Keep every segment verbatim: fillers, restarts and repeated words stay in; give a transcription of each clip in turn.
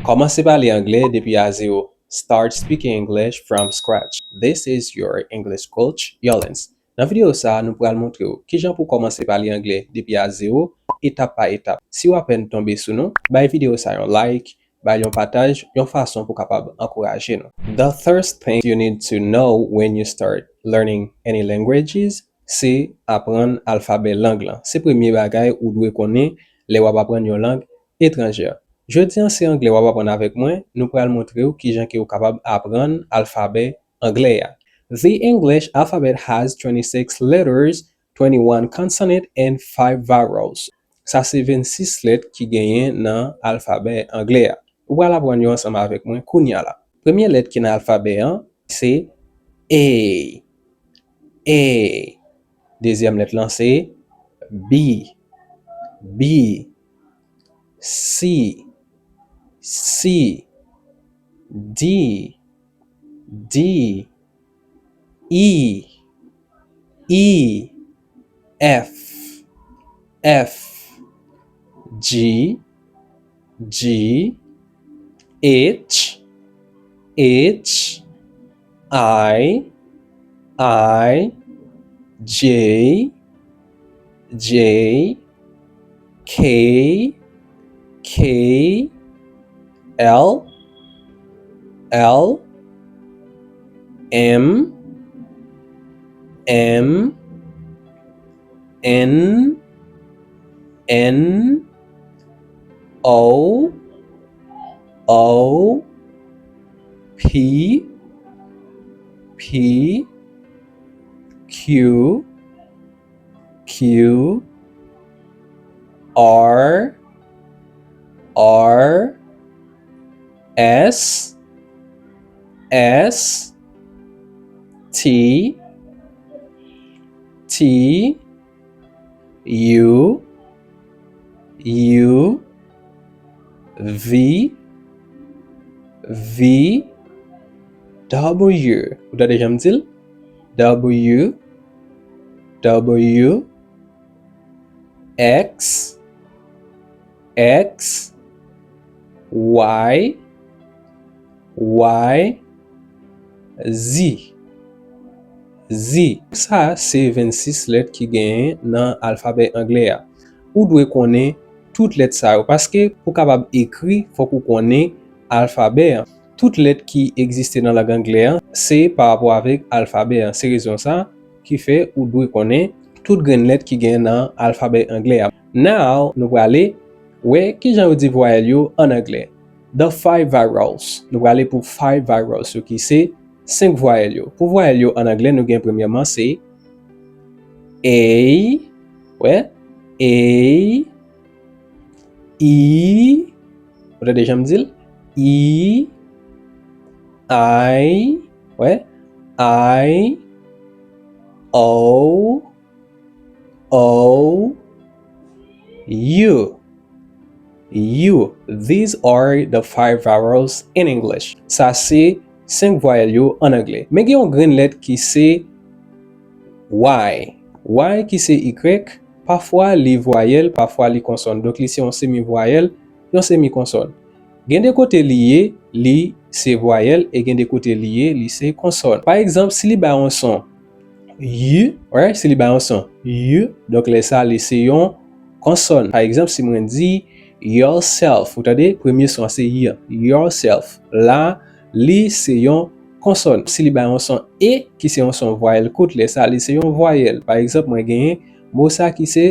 Kòmanse pale anglè depi a zewo. Start speaking English from scratch. This is your English coach, Yolens. Nan videyo sa a, nou pral montre w kijan pou w kòmanse pale anglè depi a zewo, etap pa etap. Si w apèn tonbe sou nou, bay videyo sa yon like, bay yon pataj, yon fason pou kapab ankouraje nou. The first thing you need to know when you start learning any languages, se aprann alfabè lang lan. Se premye bagay ou dwe konnen lè w ap aprann yon lang etranjè. Jodi a, se anglè w ap aprann avèk mwen, nou pral montre w kijan ke w kapab aprann alfabè anglè a. The English alphabet has twenty-six letters, twenty-one consonant and five vowels. Sa se vennsis lèt ki genyen nan alfabè anglè a. Ou pral aprann yo ansanm avèk mwen kounye a la. Premye lèt ki nan alfabè an, se A. A. Dezyèm lèt lan se B. B. C. C. D. D. E. E. F. F. G. G. H. H. I. I. J. J. K. K. L. L. M. M. N. N. O. O. P. P. Q. Q. R. R. S. S. T. T. U. U. V. V. W. Ou tande jan m di l? W. W. X. X. Y. Y. Z. Z. Sa se vennsis lèt ki genyen nan alfabè anglè a. Ou dwe konnen tout lèt sa yo, paske pou kapab ekri, fòk ou konnen alfabè an. Tout lèt ki egziste nan lang anglè an, se pa rapò avèk alfabè an. Se rezon sa ki fè ou dwe konnen tout grenn lèt ki genyen nan alfabè anglè a. Now, nou prale wè kijan yo di vwayèl yo an anglè. The five vowels. Nou prale pou five vowels yo ki se senk vwayèl yo. Pou vwayèl yo an anglè, nou gen premyèman se A, wè, A, E, ou tande jan m di l? E, I, wè, I, O, O, U. U. These are the five vowels in English. Sa se senk vwayèl yo an anglè. Men gen yon grenn lèt ki se Y. Y ki se Y, pafwa li vwayèl, pafwa li konsòn. Donk, li se yon semi vwayèl, yon semi konsòn. Gen de kote li ye, li se vwayèl, e gen de kote li ye, li se konsòn. Pa egzanp, si li bay yon son Y, right? Si li bay yon son Y, donk lè sa, li se yon konsòn. Pa egzanp, si mwen di yourself, ou tande, premye son an se Y, yourself. La, li se yon konsòn. Si li bay yon son E, ki se yon son vwayèl kout, lè sa, li se yon vwayèl. Pa egzanp, mwen genyen mo sa ki se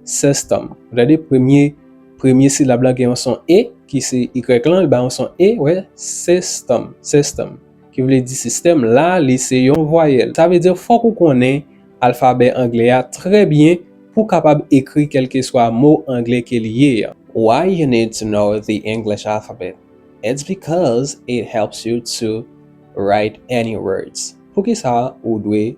system. Ou tande, premye, premye silab la gen yon son E, ki se Y lan, li bay yon son E, wè, system, system. Ki vle di sistèm, la, li se yon vwayèl. Sa vle di, fòk ou konnen alfabè anglè a trè byen pou kapab ekri kèlkeswa mo anglè ke li ye a. Why you need to know the English alphabet? It's because it helps you to write any words. Poukisa ou dwe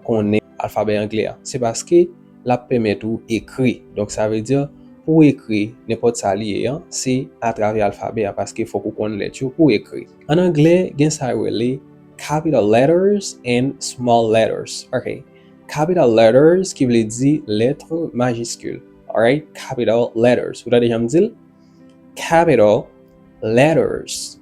konnen alfabè anglè a? Se paske l ap pèmèt ou ekri. Donk, sa vle di, pou w ekri nenpòt sa li ye an, se atravè alfabè a, paske fòk ou konn lèt yo pou w ekri. An anglè, gen sa yo rele capital letters and small letters. Ok. Capital letters ki vle di lèt majiskil. Alright? Capital letters. Ou tande jan m di l? Capital, Letters,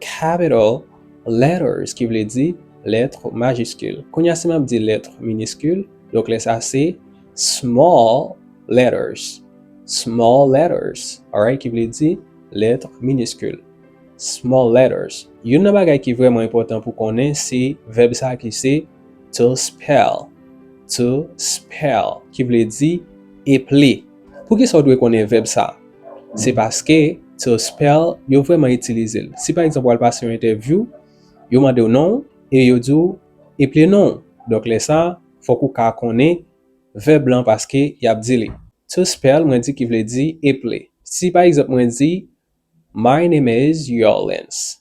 capital letters, ki vle di lèt majiskil. Kounye a, si m ap di lèt miniskil, donk lè sa se small letters. Small letters, alright, ki vle di lèt miniskil. Small letters. Youn nan bagay ki vrèman enpòtan pou konnen se vèb sa ki se to spell. To spell, ki vle di eple. Poukisa w dwe konnen vèb sa? Se paske to spell, yo vrèman itilize l. Si pa egzanp w al pase yon entèvyou, yo mande w non w e yo di w eple non w. Donk lè sa, fòk ou ka konnen vèb lan paske y ap di li. To spell, mwen di ki vle di eple. Si pa egzanp mwen di, My name is Yolens.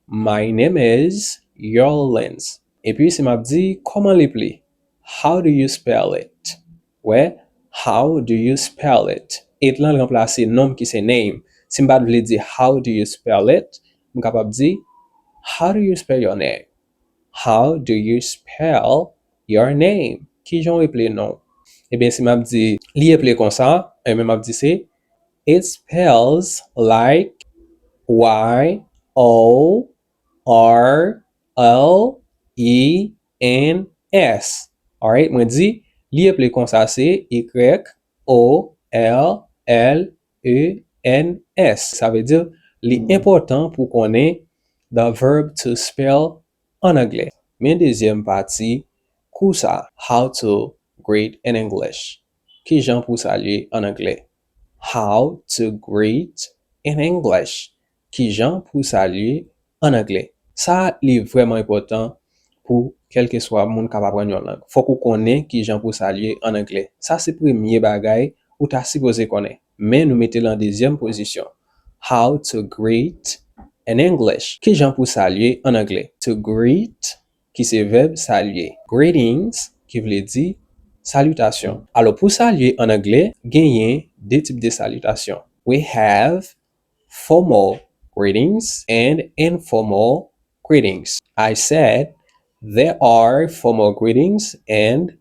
My name is Yolens. Epi si m ap di, kòman l eple? How do you spell it? Wè, how do you spell it? It lan ranplase non m ki se name. Si m pa t vle di how do you spell it, m kapab di, how do you spell your name? How do you spell your name? Kijan w eple non w? Ebyen, si m ap di, li eple konsa, ebyen, m ap di se, it spells like Y O R L E N S. Alright, mwen di, li eple konsa se Y O L L E N S. Sa vle di, li enpòtan pou konnen the verb to spell an anglè. Men dezyèm pati kou sa, how to greet in English. Kijan pou salye an anglè? How to greet in English. Kijan pou salye an anglè? Sa li vrèman enpòtan pou kèlkeswa moun k ap aprann yon lang. Fòk ou konnen kijan pou salye an anglè. Sa se premye bagay ou ta sipoze konnen. Men nou mete l an dezyèm pozisyon. How to greet in English. Kijan pou salye an anglè? To greet, ki se vèb salye. Greetings, ki vle di salitasyon. Alò, pou salye an anglè, genyen de tip de salitasyon. We have formal greetings and informal greetings. I said there are formal greetings and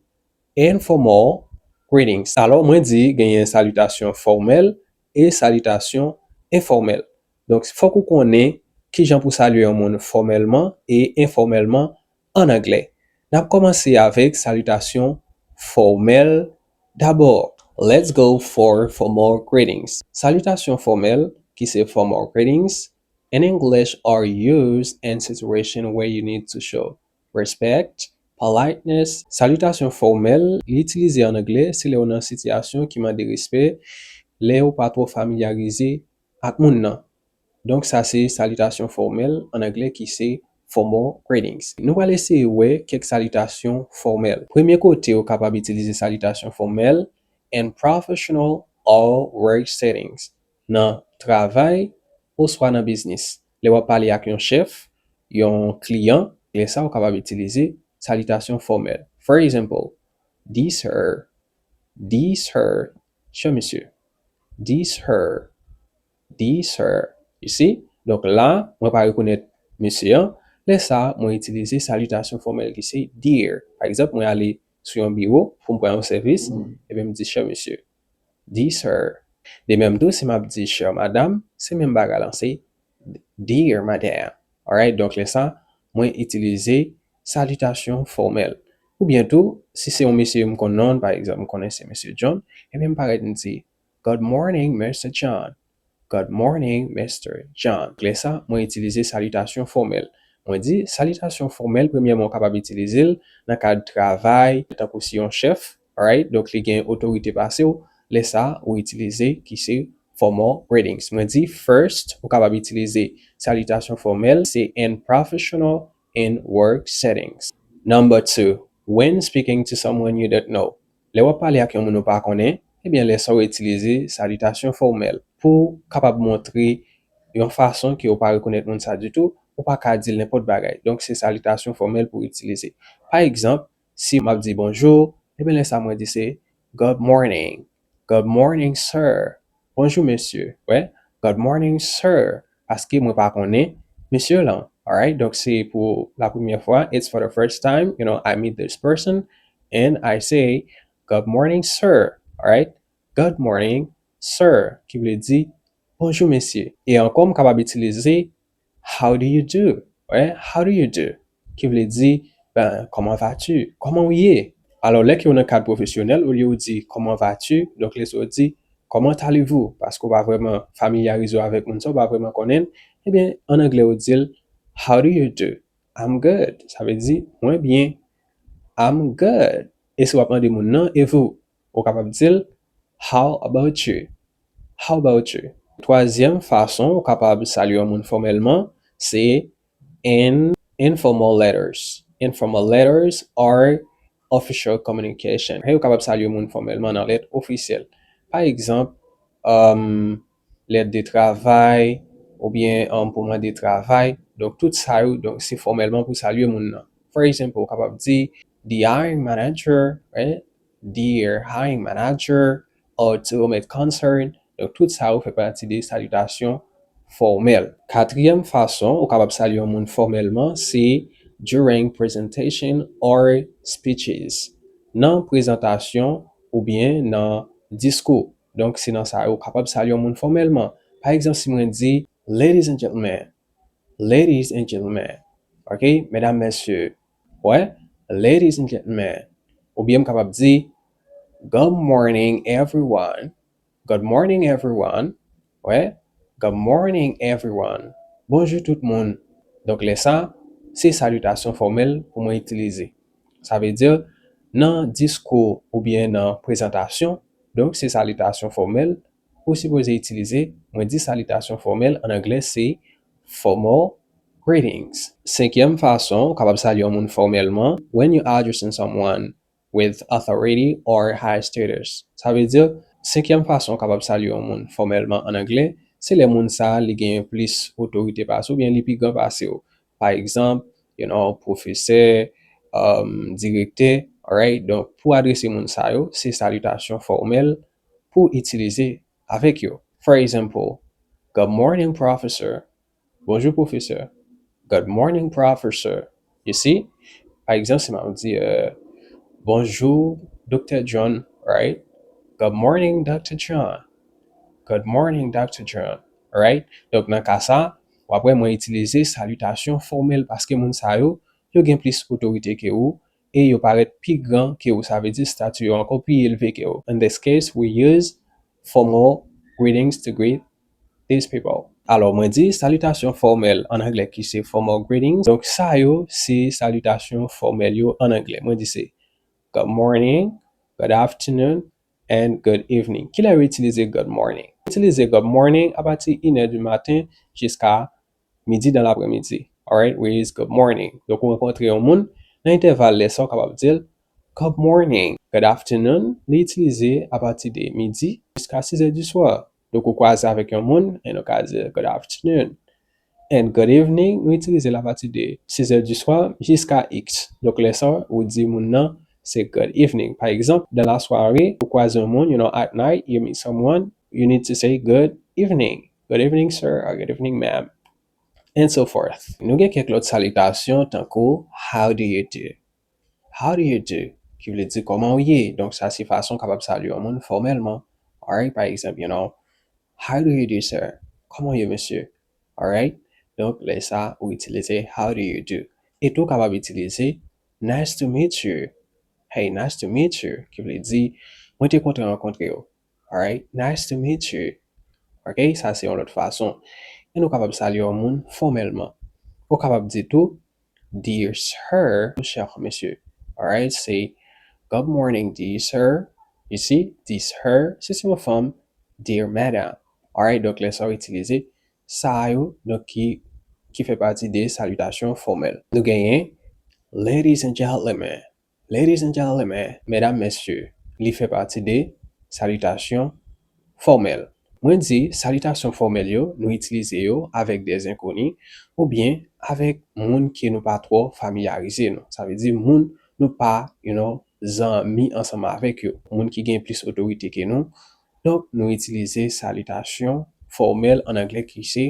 informal greetings. Alò, mwen di genyen salitasyon fòmèl e salitasyon enfòmèl. Donk, fòk ou konnen kijan pou salye yon moun fòmèlman e enfòmèlman an anglè. N ap kòmanse avèk salitasyon fòmèl dabò. Let's go for formal greetings. Salitasyon fòmèl, ki se formal greetings, in English are used in situation where you need to show respect, politeness. Salitasyon fòmèl, li itilize an anglè, se lè w nan sitiyasyon ki mande respè, lè w pa twò familyarize ak moun nan. Donk, sa se salitasyon fòmèl an anglè ki se formal greetings. Nou pral eseye wè kèk salitasyon fòmèl. Premye kote ou kapab itilize salitasyon fòmèl, in professional or work settings. Nan travay oswa nan biznis. Lè w ap pale ak yon chèf, yon kliyan, lè sa ou kapab itilize salitasyon fòmèl. For example, dear sir, dear sir, chè mesye. Dear sir, dear sir. You see? Donk la, mwen pa rekonèt mesye an. Lè sa, mwen itilize salitasyon fòmèl ki se dear. Pa egzanp, mwen ale sou yon biwo pou m pran yon sèvis, ebyen m di chè mesye. Dear sir. De menm tou, si m ap di chère madame, se menm bagay lan, se dear madame. Alright, donk lè sa, mwen itilize salitasyon fòmèl. Oubyen tou, si se yon mesye m konn non l, pa egzanp, m konnen se mesye John, ebyen m parèt m di, good morning, Mister John. Good morning, Mister John. Lè sa, mwen itilize salitasyon fòmèl. Mwen di, salitasyon fòmèl, premyèman, ou kapab itilize l nan kad travay, tankou si yon chèf, alright, donk li gen otorite pase w, lè sa, ou itilize ki se formal greetings. Mwen di, first, ou kapab itilize salitasyon fòmèl, se in professional and work settings. Number two, when speaking to someone you don't know. Lè w ap pale ak yon moun ou pa konnen, ebyen, lè sa w itilize salitasyon fòmèl pou w kapab montre yon fason ke w pa rekonèt moun sa ditou, ou pa ka di l nenpòt bagay. Donk, se salitasyon fòmèl pou w itilize. Pa egzanp, si m ap di bonjou, ebyen, lè sa mwen di se good morning. Good morning, sir. Bonjou, mesye. Wè, good morning, sir. Paske mwen pa konnen mesye lan. Alright? Donk, se pou la premyè fwa. It's for the first time, you know, I meet this person and I say, good morning, sir. Alright? Good morning, sir. Ki vle di, Bonjou mesye. E ankò, m kapab itilize how do you do? Wè, how do you do? Ki vle di, ben, comment vas-tu? Kòman w ye? Alò, lè ke w nan kad pwofesyonèl, olye w di comment vas-tu, donk lè sa w di comment allez-vous, paske w pa vrèman familyarize w avèk moun sa, w pa vrèman konnen l, ebyen, an anglè, w di l how do you do? I'm good. Sa vle di, mwen byen. I'm good. E si w ap mande moun nan, e vou? Ou kapab di l, how about you? How about you? Twazyèm fason ou kapab salye yon moun fòmèlman, se in informal letters. Informal letters are official communication. Hey, ou kapab salye yon moun fòmèlman nan lèt ofisyèl. Pa egzanp, um, lèt de travay, oubyen um, pou mande travay. Donk, tout sa yo, donk, se fòmèlman pou salye moun nan. For example, ou kapab di, the hiring manager, right? Dear hiring manager, or to whom it concern. Donk, tout sa yo fè pati de salitasyon fòmèl. Katriyèm fason ou kapab salye yon moun fòmèlman, se during presentation or speeches. Nan prezantasyon oubyen nan diskou. Donk, se nan sa yo ou kapab salye yon moun fòmèlman. Pa egzanp, si mwen di, ladies and gentlemen, ladies and gentlemen, ok, medam, mesye, wè, ladies and gentlemen, oubyen m kapab di, good morning, everyone, good morning, everyone, wè, good morning, everyone, bonjou tout moun. Donk, lè sa, se salitasyon fòmèl pou mwen itilize. Sa vle di, nan diskou oubyen nan prezantasyon, donk, se salitasyon fòmèl ou sipoze itilize. Mwen di salitasyon fòmèl an anglè se formal greetings. Senkyèm fason ou kapab salye yon moun fòmèlman, when you addressing someone with authority or high status. Sa vle di, senkyèm fason ou kapab salye yon moun fòmèlman an anglè, se lè moun sa a li gen plis otorite pase w oubyen li pi gran pase w. Pa egzanp, you know, pwofesè, um, direktè, alright? Donk, pou adrese moun sa yo, se salitasyon fòmèl pou itilize avèk yo. For example, good morning, professor. Bonjou, pwofesè. Good morning, professor. You see? Pa egzanp, si m ap di, euh, bonjou, Doktè John, right? Good morning, Doctor John. Good morning, Doctor John. Right? Donk, nan ka sa, w ap wè mwen itilize salitasyon fòmèl paske moun sa yo, yo gen plis otorite ke ou e yo parèt pi gran ke ou. Sa vle di stati yo ankò pi elve ke ou. In this case, we use formal greetings to greet these people. Alò, mwen di salitasyon fòmèl an anglè ki se formal greetings. Donk, sa yo se salitasyon fòmèl yo an anglè. Mwen di se good morning, good afternoon, and good evening. Kilè yo itilize good morning? Yo itilize good morning apati inè di maten jiska midi dan lapremidi. Alright, we use good morning. Donk, ou rankontre yon moun, nan entèval lè sa, ou kapab di l, good morning, good afternoon, li itilize apati de midi jiska sizè di swa. Donk, ou kwaze avèk yon moun, and ou ka di l, good afternoon. And good evening, nou itilize l apati de sizè di swa jiska X. Donk, lè sa, ou di moun nan, se good evening. Pa egzanp, dans la soirée, ou kwaze yon moun, you know, at night, you meet someone, you need to say good evening. Good evening, sir, or good evening, ma'am. And so forth. Nou gen kèk lòt salitasyon, tankou, how do you do? How do you do? Ki vle di, kòman w ye? Donk, sa se fason w kapab salye yon moun fòmèlman. Alright, pa egzanp, you know, how do you do, sir? Kòman w ye, mesye? Alright? Donk, lè sa, ou itilize how do you do. E tou, w kapab itilize nice to meet you. Hey, nice to meet you. Ki vle di, mwen te kontan rankontre w. Alright? Nice to meet you. Ok? Sa se yon lòt fason. E nou kapab salye yon moun fòmèlman. Ou kapab di tou, dear sir, cher monsieur. Alright? Se good morning, dear sir. You see? Dear sir, si se yon fanm, dear madam. Alright? Donk, lè sa w itilize sa yo, donk, ki, ki fè pati de salitasyon fòmèl. Nou genyen ladies and gentlemen. Ladies and gentlemen, medam, mesye, li fè pati de salitasyon fòmèl. Mwen di salitasyon fòmèl yo, nou itilize yo avèk de zenkoni oubyen avèk moun ke nou pa twò familyarize nou. Sa vle di moun nou pa, you know, zanmi ansanm avèk yo, moun ki gen plis otorite ke nou. Donk, nou itilize salitasyon fòmèl an anglè ki se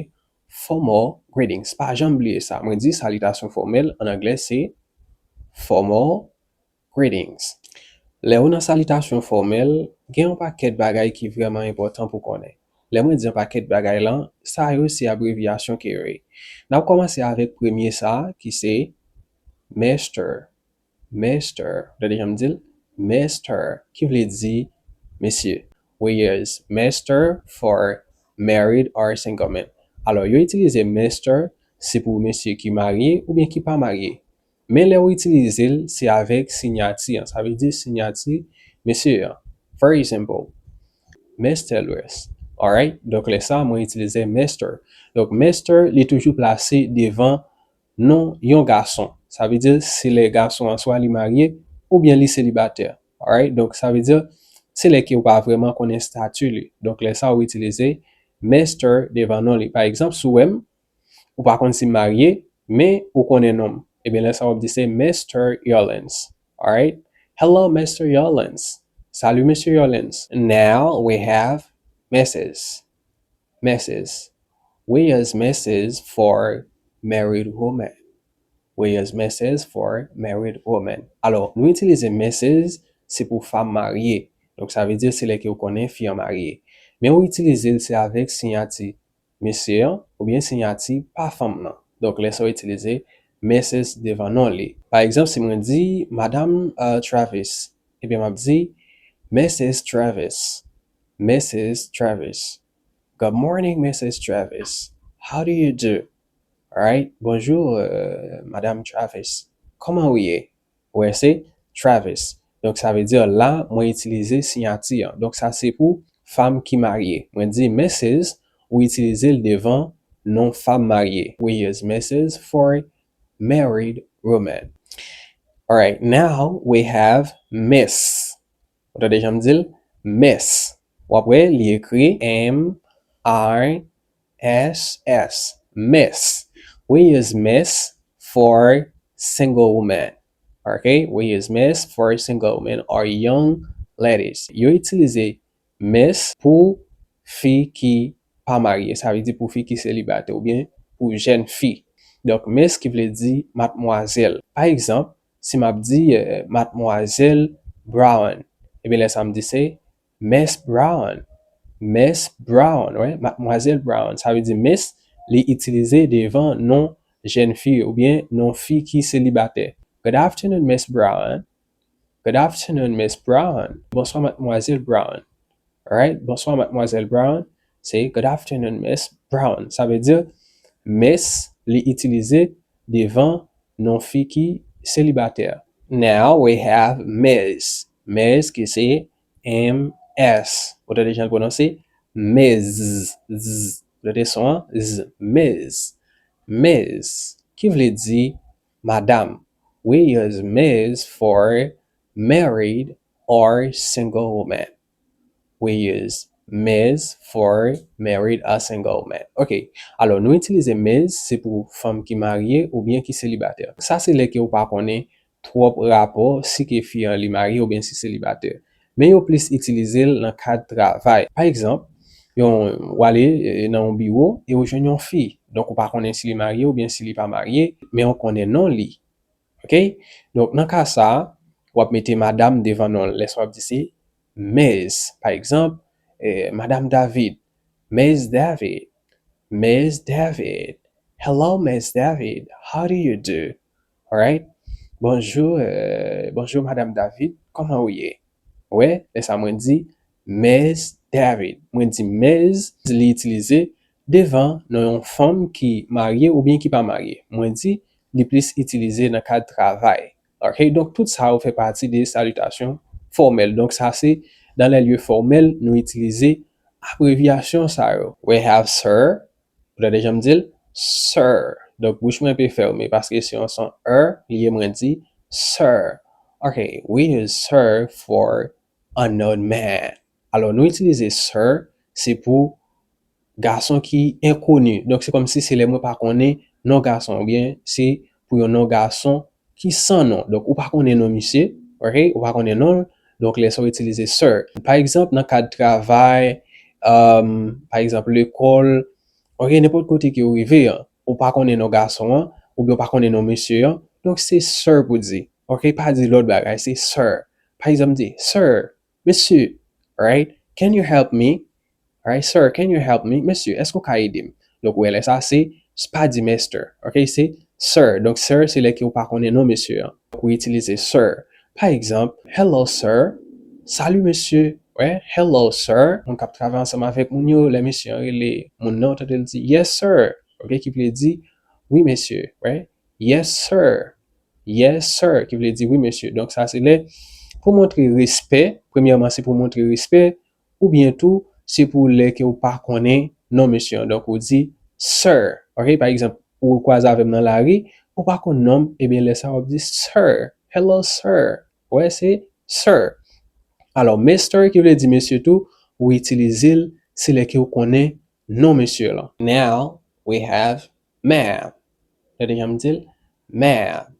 formal greetings. Pa janm bliye sa. Mwen di salitasyon fòmèl an anglè se formal greetings. Lè ou nan salitasyon fòmèl, gen yon pakèt bagay ki vrèman enpòtan pou konnen. Lè mwen di yon pakèt bagay lan, sa yo se abrevyasyon ke yo ye. N ap kòmanse avèk premye sa a, ki se Mister. Mister. Ou tande jan m di l? Mister, ki vle di mesye. We use Mister for married or single men. Alò, yo itilize Mister, se pou mesye ki marye oubyen ki pa marye. Men lè w itilize l, se avèk siyati an. Sa vle di siyati mesye an. For example, Mister Louis. Alright? Donk, lè sa a, mwen itilize Mister. Donk, Mister, li toujou plase devan non yon gason. Sa vle di, se lè gason an swa li marye, oubyen li selibatè. Alright? Donk, sa vle di, se lè ke w pa vrèman konnen estati li. Donk, lè sa a, w itilize Mister devan non li. Pa egzanp, si w wè m, ou pa konn si m marye, men ou konnen non m. Ebyen, lè sa a, w ap di se Mister Yolens. Alright? Hello, Mister Yolens. Salut, Mesye Yolens. Now we have Missus Missus. We use Missus for married woman. We use Missus for married woman. Alò, nou itilize Missus, se pou fanm marye. Donk, sa vle di se lè ke w konnen fi an marye. Men w itilize l, se avèk siyati mesye an oubyen siyati pa fanm nan. Donk, lè sa w itilize Missus devan non li. Pa egzanp, si mwen di Madam, uh, Travis, ebyen, m ap di Missus Travis. Missus Travis. Good morning, Missus Travis. How do you do? Alright? Bonjou, euh, Madam Travis. Kòman ou ye? Ou wè, se Travis. Donk, sa vle di la, mwen itilize siyati an. Donk, sa se pou fanm ki marye. Mwen di Missus, ou itilize l devan non fanm marye. We use Missus for married woman. Alright, now we have Miss. Ou tande jan m di l? Miss. W ap wè, li ekri M I S S. Miss. We use Miss for single women. Okay? We use Miss for single women or young ladies. Yo itilize Miss pou fi ki pa marye. Sa vle di pou fi ki selibatè oubyen pou jèn fi. Donk, Miss ki vle di madmwazèl. Pa egzanp, si m ap di, euh, Madmwazèl Brown, ebyen, lè sa a m di se Miss Brown. Miss Brown, wi, Madmwazèl Brown. Sa vle di Miss, li itilize devan non jèn fi oubyen non fi ki selibatè. Good afternoon, Miss Brown. Good afternoon, Miss Brown. Bonswa, Madmwazèl Brown. Alright? Bonswa, Madmwazèl Brown. Se good afternoon, Miss Brown. Sa vle di, Miss, li itilize devan non fi ki selibatè. Now we have Miz. Miz ki se M S. Ou tande jan l pwononse? Miz. Z. Ou tande son an? Z. Miz. Miz. Ki vle di madam. We use Miz for married or single woman. We use Miz for married or single woman. Ok. Alò, nou itilize Miz, se pou fanm ki marye oubyen ki selibatè. Sa se lè ke ou pa konnen twòp rapò si ke fi an li marye oubyen si selibatè. Men yo plis itilize l nan kad travay. Pa egzanp, yon, w ale, eh, nan yon biwo e ou jwenn yon fi. Donk, ou pa konnen si li marye oubyen si li pa marye, men ou konnen non li. Ok? Donk, nan ka sa a, w ap mete madam devan non l. Lè sa w ap di se Miz. Pa egzanp, eh, Madam David. Miz David. Miz David. Hello, Miz David. How do you do? Alright? Bonjou, eh, bonjou, Madam David. Kòman ou ye? Ou wè, lè sa mwen di Miz David. Mwen di Miz, li itilize devan non yon fanm ki marye oubyen ki pa marye. Mwen di li plis itilize nan kad travay. Ok, donk tout sa yo fè pati de salitasyon fòmèl. Donk sa se dans les lieux formels nou itilize abrevyasyon sa yo. We have sir, ou tande jan m di l? Sir. Donk bouch mwen pe fèmen paske se yon son er li ye, mwen di sir. Ok, we use sir for unknown man. Alò, nou itilize sir, se pou gason ki enkoni. Donk, se kòmsi se lè mwen pa konnen non gason, oubyen se pou yon non gason ki san non. Donk, ou pa konnen non misye, ok? Ou pa konnen non l. Donk, lè sa w itilize sir. Pa egzanp, nan kad travay, um, pa egzanp, lekòl, ok, nenpòt kote ke w rive an, ou pa konnen non gason an, oubyen ou pa konnen non mesye an. Donk, se sir pou di. Ok, pa di lòt bagay, se sir. Pa egzanp, di, sir, mesye, right? Can you help me? Right, sir, can you help me? Mesye, èske w ka ede m? Donk, ou wè, lè sa, se, se pa di mister, ok? Se sir. Donk, sir, se lè ke w pa konnen non mesye an. Donk, ou itilize sir. Pa egzanp, hello, sir. Salut, mesye. Wè, hello, sir. Moun k ap travay ansanm avèk moun yo, lè mesye an rele moun nan, ou tande l di, yes, sir. Ok, ki vle di, wi, mesye. Wè, yes, sir. Yes, sir, ki vle di, wi, mesye. Donk, sa se lè pou montre respè. Premyèman, se pou montre respè. Oubyen tou, se pou lè ke w pa konnen non mesye an. Donk, ou di, sir. Ok, pa egzanp, ou kwaze avè m nan lari, ou pa konn non m, ebyen, lè sa, w ap di, sir. Hello, sir. Wè, se sir. Alò, mister, ki vle di mesye tou, ou itilize l, se lè ke w konnen non mesye lan. Now, we have ma'am. Tande jan m di l? Ma'am.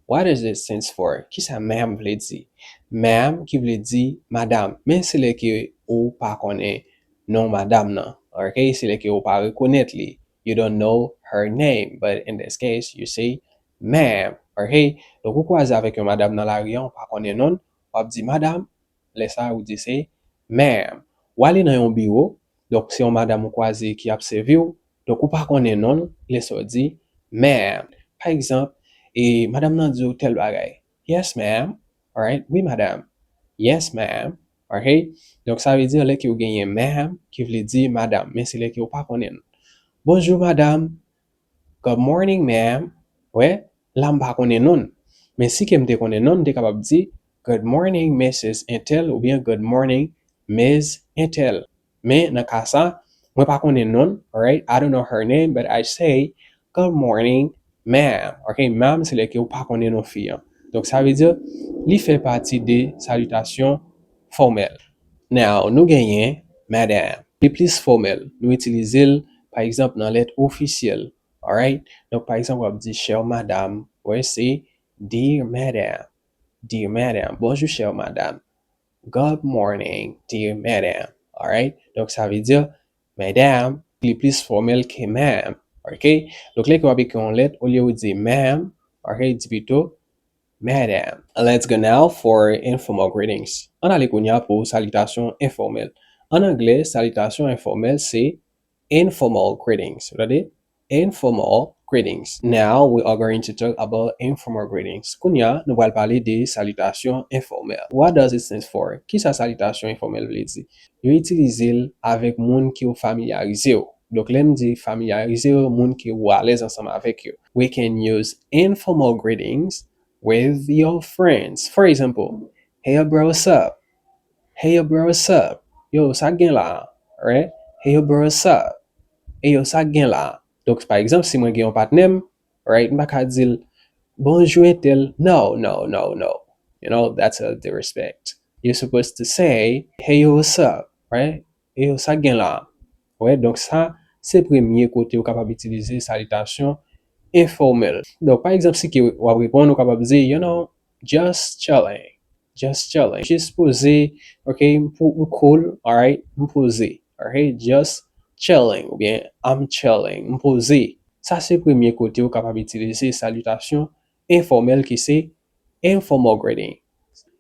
What does it stands for? Kisa ma'am vle di? Ma'am ki vle di madam. Men se lè ke ou pa konnen non madam nan. Ok? Se lè ke ou pa rekonèt li. You don't know her name, but in this case, you say ma'am. Ok? Donk, ou kwaze avèk yon madam nan lari an, ou pa konnen non l, w ap di madam, lè sa a, ou di se ma'am. W ale nan yon biwo, donk, se yon madam ou kwaze ki ap sèvi w, donk, ou pa konnen non l, lè sa a, w di ma'am. Pa egzanp, e, madam nan di w tèl bagay. Yes, ma'am. Alright? Wi, madam. Yes, ma'am. Ok? Donk, sa vle di, lè ke w genyen ma'am, ki vle di madam, men se lè ke w pa konnen l. Bonjou, madam. Good morning, ma'am. Wè, la m pa konnen non l. Men si ke m te konnen non l, m te kapab di, good morning, Missus Entel, oubyen good morning, Miz Entel. Men nan ka sa, mwen pa konnen non l, right? I don't know her name, but I say, good morning, ma'am. Ok, ma'am, se lè ke ou pa konnen non fi an. Donk, sa vle di, li fè pati de salitasyon fòmèl. Now, nou genyen madam. Li plis fòmèl. Nou itilize l, pa egzanp, nan lèt ofisyèl. Alright? Donk, pa egzanp, w ap di, chère madame, wè, se dear madam. Dear madam. Bonjou, chère madame. Good morning, dear madam. Alright? Donk, sa vle di, madam, li plis fòmèl ke ma'am. Ok? Donk, lè ke w ap ekri yon lèt, olye ou di ma'am, ok, di pito madam. Let's go now for informal greetings. Ann ale kounye a pou salitasyon enfòmèl. An anglè, salitasyon enfòmèl se informal greetings. Ou tande? Informal greetings. Now we are going to talk about informal greetings. Kounye a, nou pral pale de salitasyon enfòmèl. What does it stand for? Kisa salitasyon enfòmèl vle di? Yo itilize l avèk moun ke w familyarize w. Donk, lè m di familyarize w, moun ke w alèz ansanm avèk yo. We can use informal greetings with your friends. For example, hey yo, bro, what's up? Hey yo, bro, what's up? Yo, sa k gen la? Right? Hey yo, bro, what's up? Hey yo, sa k gen la? Donk, pa egzanp, si mwen gen yon patnè m, right, m pa ka di l, bonjou, entèl. No, no, no, no. You know, that's a disrespect. You're supposed to say, hey yo, what's up? Right? Hey yo, sa k gen la? Wè, donk sa, se premye kote ou kapab itilize salitasyon enfòmèl. Donk, pa egzanp, si ke w ap reponn, ou kapab di, you know, just chilling. Just chilling. Jis poze, ok, m pou, m cool, alright, m poze. Ok, just chilling, oubyen I'm chilling, m poze. Sa se premye kote ou kapab itilize salitasyon enfòmèl ki se informal greeting.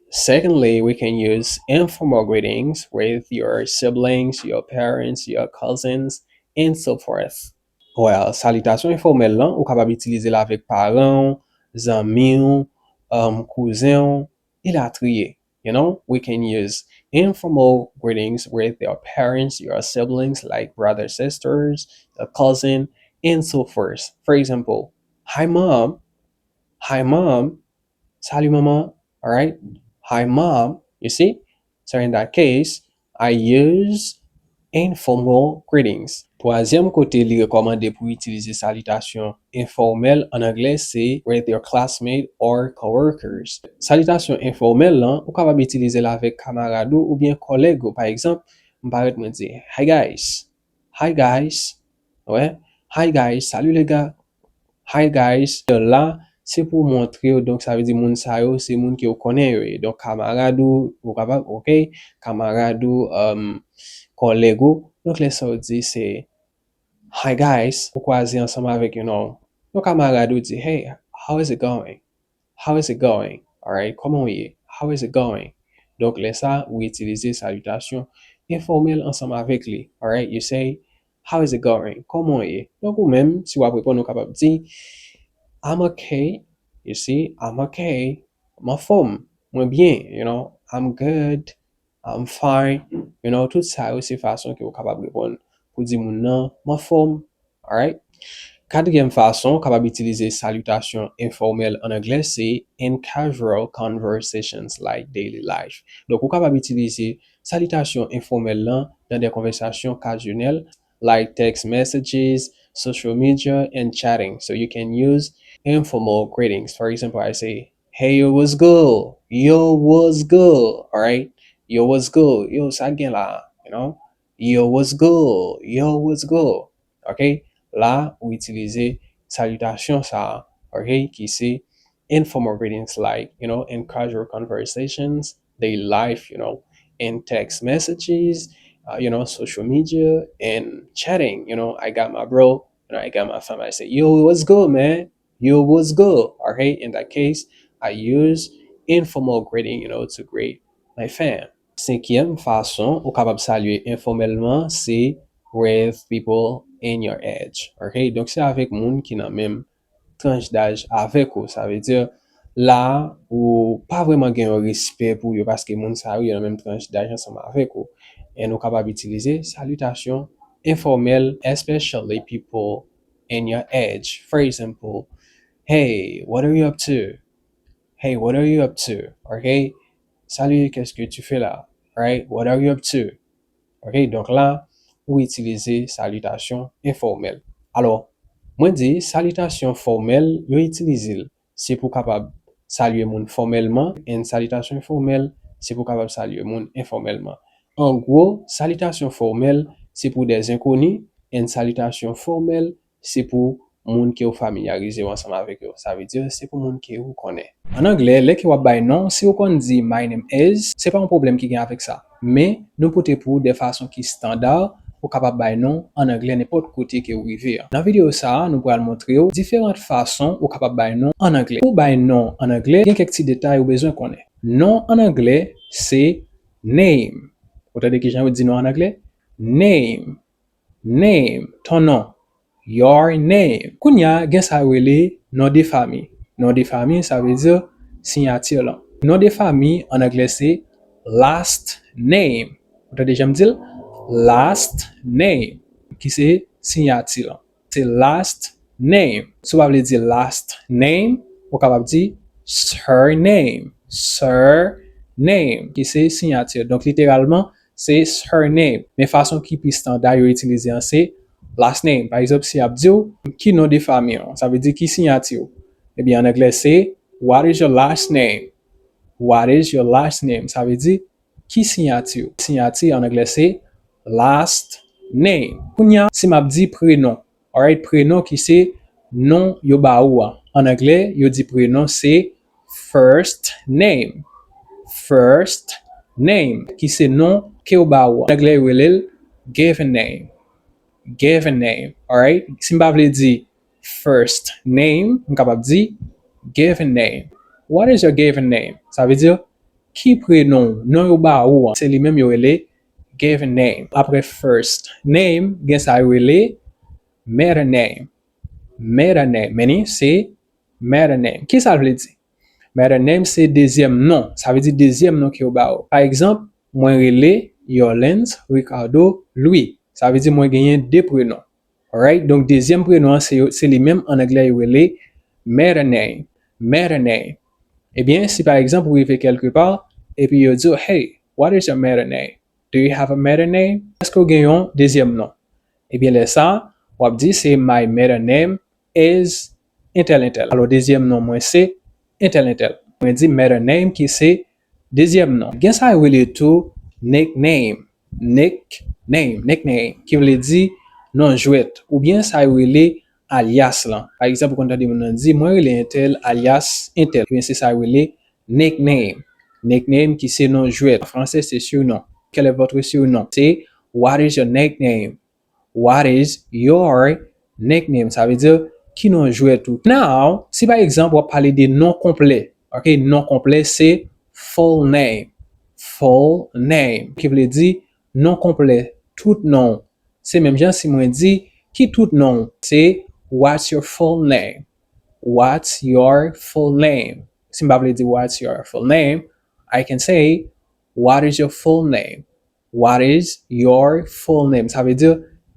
Secondly, we can use informal greetings with your siblings, your parents, your cousins, and so forth. Well, salitasyon enfòmèl lan, ou kapab itilize l avèk paran w, zanmi w, um, kouzen w, elatriye. You know, we can use informal greetings with your parents, your siblings, like brothers, sisters, a cousin, and so forth. For example, hi mom, hi mom, salut maman, alright? Hi mom, you see? So in that case, I use informal greetings. Twazyèm kote li rekòmande pou itilize salitasyon enfòmèl an anglè se with your classmate or coworkers. Salitasyon enfòmèl lan, ou kapab itilize l avèk kamarad ou oubyen kòlèg ou. Pa egzanp, m parèt mwen di, hi guys. Hi guys. Wè, hi guys, salut les gars. Hi guys. La, se pou montre w, donk sa vle di moun sa yo, se moun ke w konnen yo ye. Donk kamarad ou, ou kapab, ok, kamarad ou, um, kòlèg ou. Donk lè sa w di se, hi guys, ou kwaze ansanm avèk, you know, yon kamarad ou di, hey, how is it going? How is it going? Alright, kòman w ye? How is it going? Donk lè sa, ou itilize salitasyon enfòmèl ansanm avèk li. Alright, you say, "How is it going?" Kòman w ye? Donk, ou menm, si w ap reponn, ou kapab di, "I'm okay." You see, "I'm okay." M anfòm. Mwen byen, you know. "I'm good." "I'm fine." You know, tout sa yo, se fason ke ou kapab reponn pou di moun nan, "M anfòm." Alright? Katriyèm fason ou kapab itilize salitasyon enfòmèl an anglè se in casual conversations like daily life. Donk, ou kapab itilize salitasyon enfòmèl lan nan de konvèsasyon kazyonèl, like text messages, social media, and chatting. So you can use informal greetings. For example, I say, "Hey, yo, what's good? Yo, what's good?" Alright? "Yo, what's good? Yo, sa gen la?" You know? "Yo, what's good? Yo, what's good?" Ok? La, ou itilize salitasyon sa a, ok, ki se informal greetings like, you know, in casual conversations, daily life, you know, in text messages, uh, you know, social media, and chatting. You know, I got my bro, you know, I got my fam. I say, "Yo, what's good, man? Yo, what's good?" Okay, in that case, I use informal greeting, you know, to greet my fam. Senkyèm fason ou kapab salye enfòmèlman se with people in your age. Ok? Donk, se avèk moun ki nan menm tranch daj avèk ou. Sa vle di, la, ou pa vrèman gen yon respè pou yo paske moun sa yo, yo nan menm tranch daj ansanm avèk ou. And ou kapab itilize salitasyon enfòmèl, especially people in your age. For example, "Hey, what are you up to?" "Hey, what are you up to?" Ok? "Salut, qu'est-ce que tu fais là?" Right? "What are you up to?" Ok? Donk la, ou itilize salitasyon enfòmèl. Alò, mwen di salitasyon fòmèl, yo itilize l, se pou kapab salye moun fòmèlman, and salitasyon enfòmèl, se pou kapab salye moun enfòmèlman. An gwo, salitasyon fòmèl, se pou de zenkoni, and salitasyon fòmèl, se pou moun ke w familyarize w ansanm avèk yo. Sa vle di, se pou moun ke ou konnen. An anglè, lè ke w ap bay non, si w konn di "My name is", se pa yon pwoblèm ki gen avèk sa. Men, nou pote pou w de fason ki estanda, ou kapab bay non an anglè nenpòt kote ke w rive a. Nan videyo sa a, nou pral montre w diferan fason ou kapab bay non an anglè. Pou bay non an anglè, gen kèk ti detay ou bezwen konnen. Non an anglè, se name. Ou tande kijan yo di non an anglè? Name. Name, ton non. Your name. Kounye a, gen sa yo rele non de fami. Non de fami, sa vle di siyati lan. Non de fami, an anglè, se last name. Ou tande jan m di l? Last name, ki se siyati lan. Se last name. Si w pa vle di last name, ou kapab di surname. Surname, ki se siyati. Donk, literalman, se surname. Men fason ki pi estanda yo itilize an se last name. Pa egzanp, si y ap di w, "Ki non de fami w?" Sa vle di, "Ki siyati w?" Ebyen, an anglè, se, "What is your last name?" What is your last name? Sa vle di, "Ki siyati w?" Siyati, an anglè, se last name. Kounye a, si m ap di prenon, alright, prenon ki se non yo ba ou a. An anglè, yo di prenon se first name. First name, ki se non ke yo ba ou a. An anglè, yo rele l given name. Given name, alright? Si m pa vle di first name, m kapab di given name. What is your given name? Sa vle di, ki prenon w, non yo ba ou an, se li menm yo rele given name. Apre first name, gen sa yo rele maiden name. Maiden name, meaning se maiden name. Ki sa l vle di? Maiden name se dezyèm non. Sa vle di dezyèm non ke yo ba ou. Pa egzanp, mwen rele Yorlens Ricardo Louis. Sa vle di mwen genyen de prenon. Alright? Donk, dezyèm prenon an, se, se li menm, an anglè, yo rele maiden name. Maiden name. Ebyen, si pa egzanp, ou rive kèlke pa, epi yo di w, "Hey, what is your maiden name? Do you have a maiden name?" Èske w gen yon dezyèm non? Ebyen, lè sa, w ap di, se, "My maiden name is entèl entèl." Alò, dezyèm non mwen se entèl entèl. Mwen di maiden name ki se dezyèm non. Gen sa yo rele tou nickname. Nickname, nickname, ki vle di non jwèt, oubyen sa yo rele alyas lan. Pa egzanp, ou konn tande moun nan di, "Mwen rele entèl alyas entèl." Ebyen, se sa yo rele nickname. Nickname ki se non jwèt. An fransè, se surnom. Quel est votre surnom? Se, "What is your nickname?" What is your nickname? Sa vle di, ki non jwèt ou? Now, si pa egzanp, w ap pale de non konplè. Ok, non konplè se full name. Full name, ki vle di Non konplè, tout non. Se menm jan si mwen di, ki tout non? Se, what's your full name? What's your full name? Si m pa vle di, what's your full name? I can say, what is your full name? What is your full name? Sa vle di,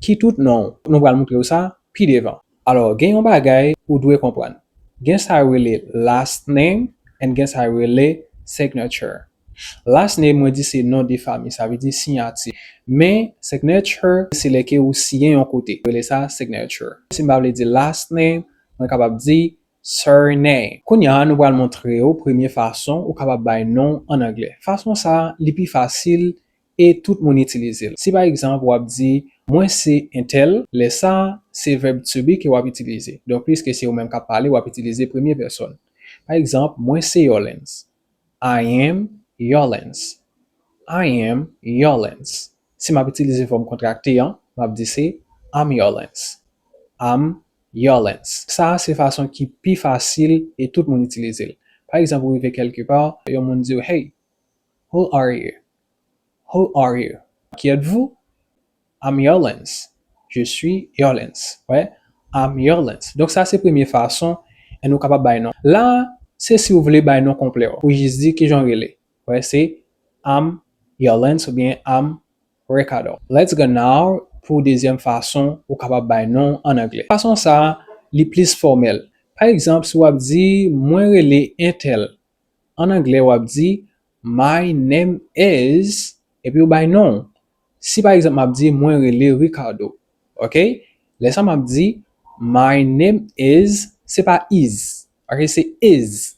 ki tout non? Nou pral montre w sa pi devan. Alò, gen yon bagay ou dwe konprann. Gen sa yo rele last name and gen sa yo rele signature. Last name, mwen di se non de fanmi, sa vle di siyati. Men, signature, se lè ke ou siyen yon kote. Yo rele sa signature. Si m pa vle di last name, mwen kapab di surname. Kounye a, nou pral montre w premye fason ou kapab bay non an anglè. Fason sa a, li pi fasil e tout moun itilize l. Si pa egzanp, w ap di, mwen se entèl, lè sa a, se verb to be ke w ap itilize. Donk, piske se ou menm k ap pale, w ap itilize premye pèsòn. Pa egzanp, mwen se Yolens. I am Yolens. I am Yolens. Si m ap itilize fòm kontrakte an, m ap di se, I'm Yolens. I'm Yolens. Sa a se fason ki pi fasil e tout moun itilize l. Pa egzanp, ou rive kèlke pa, yon moun di w, hey, who are you? Who are you? Qui êtes-vous? I'm Yolens. Je suis Yolens. Wè, I'm Yolens. Donk, sa se premye fason, e nou kapab bay non. La, se si w vle bay non konplè w. Ou jis di kijan w rele. Wè, se I'm Yolens oubyen I'm Ricardo. Let's go now pou dezyèm fason ou kapab bay non an anglè. Fason sa a, li plis fòmèl. Pa egzanp, si w ap di, mwen rele entèl. An anglè, w ap di, my name is, epi w bay non. Si, pa egzanp, m ap di, mwen rele Ricardo. Ok? Lè sa, m ap di, my name is, se pa is. Ok? Se is.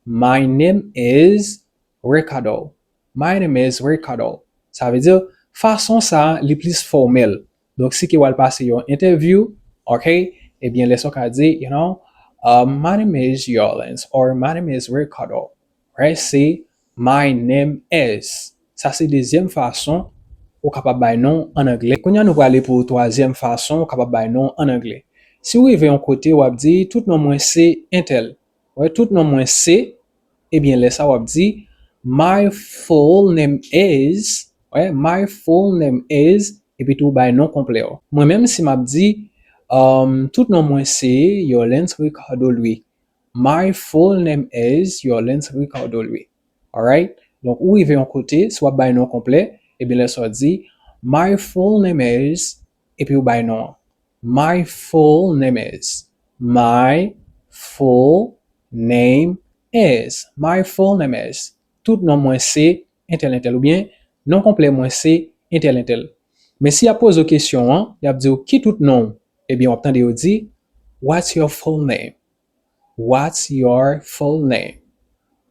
My name is Ricardo. My name is Ricardo. Sa vle di, fason sa a, li plis fòmèl. Donk, si ke w al pase yon entèvyou, ok, ebyen, lè sa w ka di, you know, um, my name is Yolens or my name is Ricardo. Right? Se my name is. Sa se dezyèm fason ou kapab bay non an anglè. Kounye a, nou prale pou twazyèm fason ou kapab bay non an anglè. Si w rive yon kote, w ap di, tout non mwen se entèl. Wè, tout non mwen se, ebyen, lè sa w ap di, my full name is, wè, my full name is, epi tou bay non konplè w. Mwen menm, si m ap di, um, tout non mwen se Yolens Ricardo Louis. My full name is Yolens Ricardo Louis. Alright? Donk, ou rive yon kote, si w ap bay non konplè, ebyen, lè sa w di, my full name is, epi w bay non an. My full name is. My full name is. My full name is. Tout non mwen se entèl entèl oubyen non konplè mwen se entèl entèl. Men si y ap poze w kesyon an, y ap di w ki tout non w, ebyen w ap tande yo di, what's your full name? What's your full name?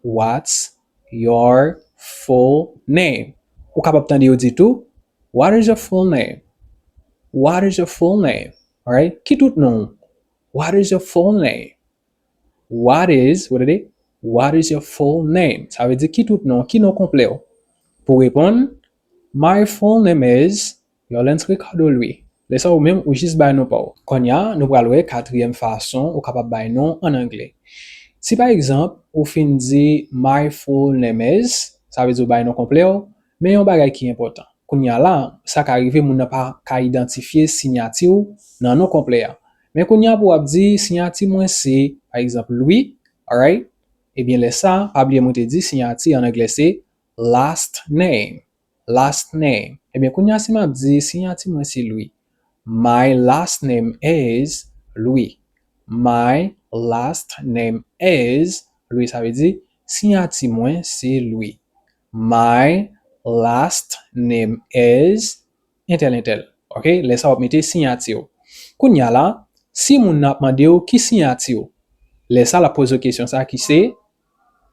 What's your full name? Ou kapab tande yo di tou, what is your full name? What is your full name? Alright? Ki tout non w? What is your full name? What is, what is it? What is your full name? Sa vle di ki tout non, ki non konplè w? Pou reponn, my full name is Yolens Ricardo Louis. Lè sa ou menm, ou jis bay non pa w. Kounye a, nou pral wè katriyèm fason ou kapab bay non an anglè. Si pa egzanp, ou fin di my full name is, sa vle di ou bay non konplè w, men yon bagay ki enpòtan. Kounye a la, sa ka rive moun nan pa ka idantifye siyati w nan non konplè a. Men kounye a pou w ap di, siyati mwen se, pa egzanp, Louis, alright? Ebyen, lè sa, pa bliye mwen te di siyati an anglè se last name. Last name. Ebyen, kounye a si m ap di, siyati mwen se Louis. My last name is Louis. My last name is Louis. Sa vle di, siyati mwen se Louis. My last name is entèl entèl. Ok? Lè sa w ap mete siyati w. Kounye a la, si moun nan ap mande w ki siyati w, lè sa l ap poze w kesyon sa ki se,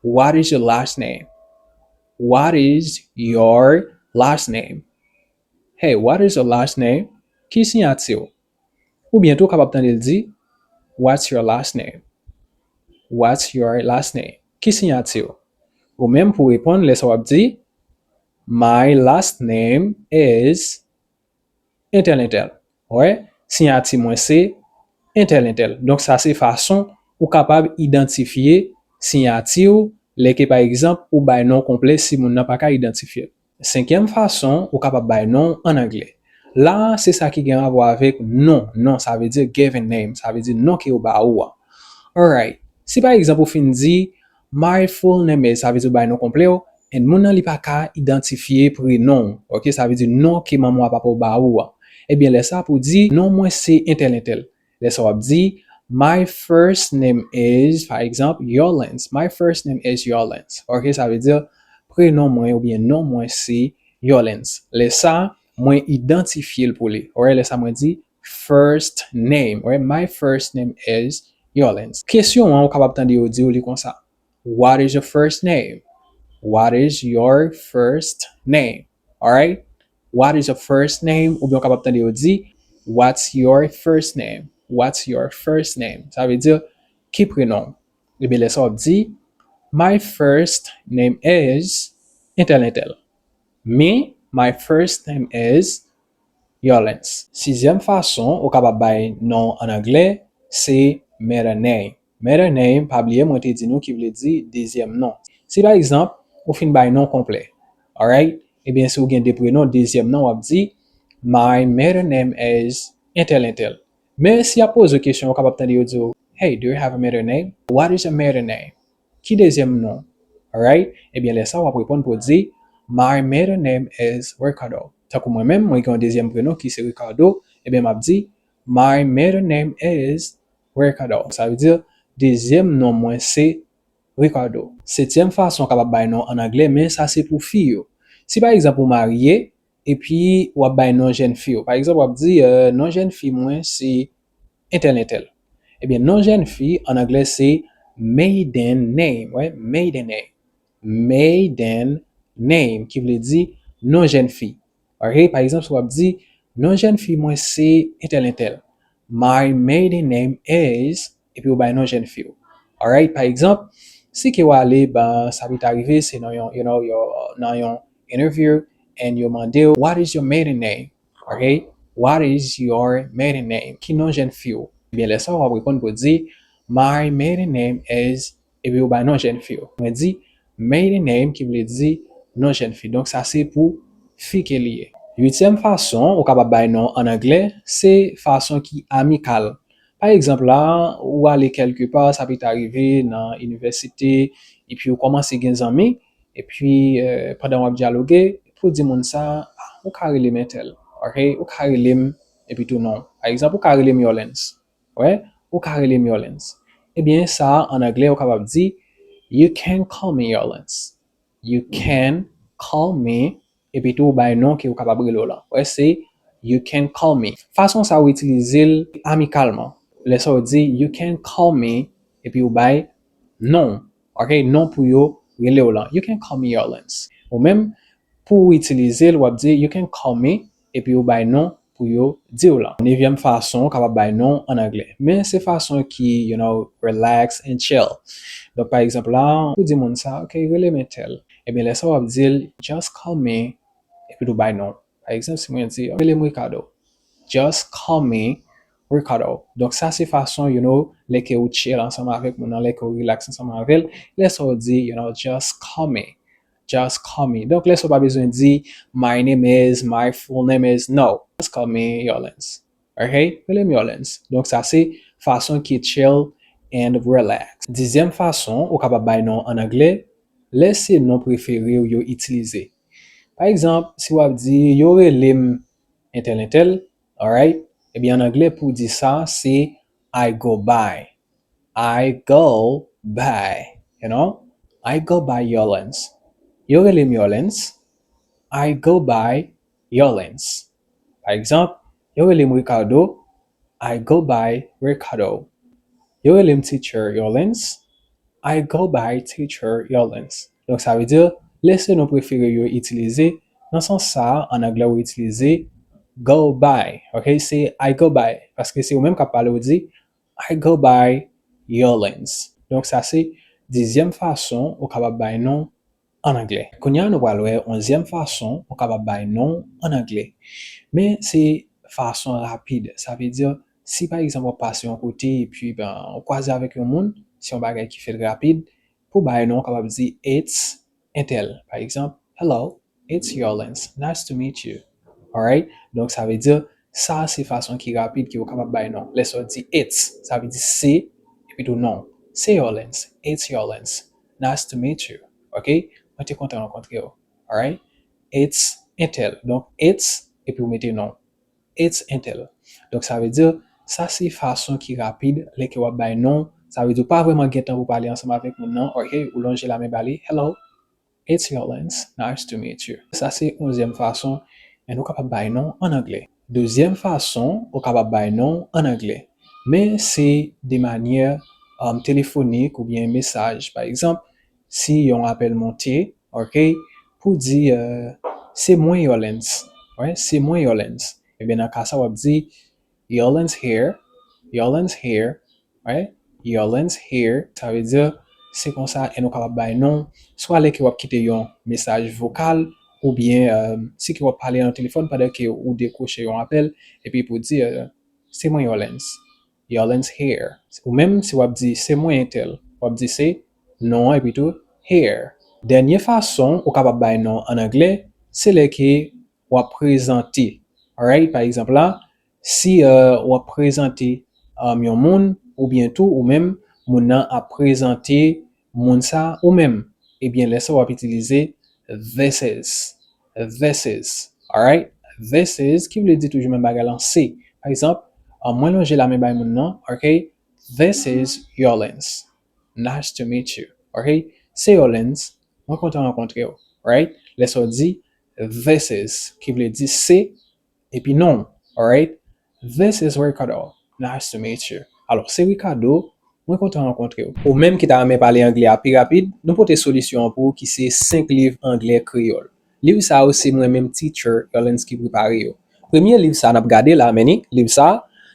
what is your last name? What is your last name? Hey, what is your last name? Ki siyati w? Oubyen tou w kapab tande l di, what's your last name? What's your last name? Ki siyati w? Ou menm pou reponn, lè sa w ap di, my last name is entèl entèl. Wè, siyati mwen se entèl entèl. Donk, sa se fason ou kapab idantifye siyati w, lè ke, pa egzanp, ou bay non konplè si moun nan pa ka idantifye l. Senkyèm fason ou kapab bay non an anglè. La a, se sa ki gen rapò avèk non. Non, sa vle di given name, sa vle di non ke yo ba ou a. Alright. Si pa egzanp ou fin di, "My full name is," sa vle di ou bay non konplè w, and moun nan li pa ka idantifye prenon w, ok, sa vle di non ke manman w a papa w ba ou a. Ebyen, lè sa pou di, "Non mwen se entèl entèl." Lè sa w ap di, "My first name is," pa egzanp, "Yolens." "My first name is Yolens." Ok, sa vle di, "Prenon mwen oubyen non mwen se Yolens." Lè sa, mwen idantifye l pou li. Alright, lè sa mwen di, "First name." Alright, "My first name is Yolens." Kesyon an, ou kapab tande yo di w li konsa, "What is your first name?" "What is your first name?" Alright? "What is your first name?" Oubyen ou kapab tande yo di, "What's your first name?" "What's your first name?" Sa vle di, "Ki prenon w?" Ebyen, lè sa w ap di, "My first name is entèl entèl." "Me, my first name is Yolens." Sizyèm fason ou kapab bay non an anglè, se middle name. Middle name, pa bliye mwen te di nou ki vle di dezyèm non. Si pa egzanp, ou fin bay non konplè, alright? Ebyen, si w gen de prenon, dezyèm non w ap di, "My middle name is entèl entèl." Men si y ap poze w kesyon, ou kapab tande yo di w, "Hey, do you have a middle name?" "What is your middle name?" "Ki dezyèm non?" Alright? Ebyen, lè sa w ap reponn pou w di, "My middle name is Ricardo." Tankou mwen menm, mwen gen yon dezyèm prenon ki se Ricardo, ebyen m ap di, "My middle name is Ricardo." Sa vle di, "Dezyèm non mwen se Ricardo." Setyèm fason w kapab bay non an anglè, men sa se pou fi yo. Si pa egzanp ou marye, epi w ap bay non jèn fi w. Pa egzanp, w ap di, eh, "Non jèn fi mwen se entèl entèl." Ebyen, non jèn fi an anglè se maiden name, wè, maiden name. Maiden name, ki vle di non jèn fi. Ok, pa egzanp, si w ap di, "Non jèn fi mwen se entèl entèl." "My maiden name is," epi ou bay non jèn fi w. Alright, pa egzanp, si ke w ale, ben, sa pita rive, se nan yon, you know, yo, nan yon interview, and yo mande w, "What is your maiden name?" Ok? "What is your maiden name?" Ki non jèn fi w? Ebyen, lè sa w ap reponn pou di, "My maiden name is," epi ou bay non jèn fi w. Mwen di, "Maiden name," ki vle di non jèn fi. Donk, sa se pou fi ke li ye. Uityèm fason ou kapab bay non an anglè, se fason ki amikal. Pa egzanp la, ou ale kèlke pa, sa pita rive nan inivèsite, epi ou kòmanse gen zanmi, epi, eh, pandan w ap dyaloge, pou di moun sa, "Ah, ou ka rele m entèl, ok? Ou ka rele m," epi tou non. Pa egzanp, "Ou ka rele m Yolens." Wè, "Ou ka rele m Yolens." Ebyen, sa a, an anglè, ou kapab di, "You can call me Yolens." "You can call me," epi tou ou bay non ke ou kapab rele w lan. Wè, se "You can call me." Fason sa ou itilize l amikalman. Lè sa ou di, "You can call me," epi ou bay non, ok, non pou yo rele w lan. "You can call me Yolens." Ou menm, pou ou itilize l, w ap di, "You can call me," epi ou bay non pou yo di w lan. Nevyèm fason ou kapab bay non an anglè. Men se fason ki, you know, relax and chill. Donk, pa egzanp la, ou di moun sa, "Ok, rele m entèl." Ebyen, lè sa w ap di l, "Just call me," epi tou bay non. Pa egzanp, si mwen di, "Rele m Ricardo." "Just call me Ricardo." Donk, sa se fason, you know, lè ke ou chill ansanm avèk moun nan, lè ke ou relax ansanm avè l, lè sa w di, you know, "Just call me." "Just call me." Donk, lè sa w pa bezwen di, "My name is," "My full name is." No. "Just call me Yolens." Ok? Rele m Yolens. Donk, sa se fason ki chill and relax. Dizyèm fason ou kapab bay non an anglè, lè se non prefere w yo itilize. Pa egzanp, si w ap di, "Yo rele m entèl entèl," alright? Ebyen, an anglè, pou di sa, se "I go by." "I go by," you know? "I go by Yolens." Yo rele m Yolens. "I go by Yolens." Pa egzanp, yo rele m Ricardo. "I go by Ricardo." Yo rele m Teacher Yolens. "I go by Teacher Yolens." Donk, sa vle di, lè se non prefere yo itilize, nan sans sa a, an anglè, ou itilize "go by." Ok? Se "I go by." Paske se ou menm k ap pale, ou di, "I go by Yolens." Donk, sa se dizyèm fason ou kapab bay non an anglè. Kounye a, nou pral wè onzyèm fason ou kapab bay non an anglè. Men se fason rapid. Sa vle di, si pa egzanp w ap pase yon kote epi, ben, ou kwaze avèk yon moun, se yon bagay ki fèt rapid, pou bay non, ou kapab di, "It's entèl." Pa egzanp, "Hello, It's Yolens. Nice to meet you. Alright? Donk, sa vle di, sa se fason ki rapid ke w kapab bay non. Lè sa w di it's, sa vle di se, epi tou non. Se Yolens. It's Yolens. Nice to meet you. Ok? Mwen te kontan rankontre w. Alright? It's entèl. Donk, it's, epi w mete non. It's entèl. Donk, sa vle di, sa se fason ki rapid lè ke w ap bay non. Sa vle di, w pa vrèman gen tan pou pale ansanm avèk moun nan. Ok? Ou lonje lamen ba li. Hello. It's Yolens. Nice to meet you. Sa se onzyèm fason, men ou kapab bay non an anglè. Dezyèm fason, ou kapab bay non an anglè. Men se de manyè, um, telefonik oubyen mesaj. Pa egzanp, si yon apèl monte, ok, pou di, euh, se mwen Yolens. Wi, se mwen Yolens. Ebyen, nan ka sa, w ap di, Yolens here, Yolens here, right? Yolens here, sa vle di, se konsa, e nou kapab bay non, swa lè ke w ap kite yon mesaj vokal, oubyen, euh, si ke w ap pale nan telefòn pandan ke ou dekwoche yon apèl, epi pou di, euh, se mwen Yolens. Yolens here. Ou menm, si w ap di, se mwen entèl, w ap di se non an epi tou here. Dènye fason ou kapab bay non an anglè, se lè ke w ap prezante. Alright? Pa egzanp la, si, euh, w ap prezante, um, yon moun, oubyen tou ou menm, moun nan ap prezante moun sa ou menm, ebyen, lè sa w ap itilize this is. This is. Alright? This is, ki vle di toujou menm bagay lan, se. Pa egzanp, um, mwen lonje lamen bay moun nan, ok? This is Yolens. Nice to meet you. Ok? Se Yolens, mwen kontan rankontre w. Right? Lè sa w di, this is, ki vle di se, epi non. Alright? This is Ricardo. Nice to meet you. Alò, se Ricardo, mwen kontan rankontre w. Ou menm ki ta renmen pale anglè a pi rapid, nou pote solisyon an pou ou ki se senk liv anglè kreyòl. Liv sa yo se mwen menm teacher Yolens ki prepare yo. Premye liv sa n ap gade la, men ni, liv sa,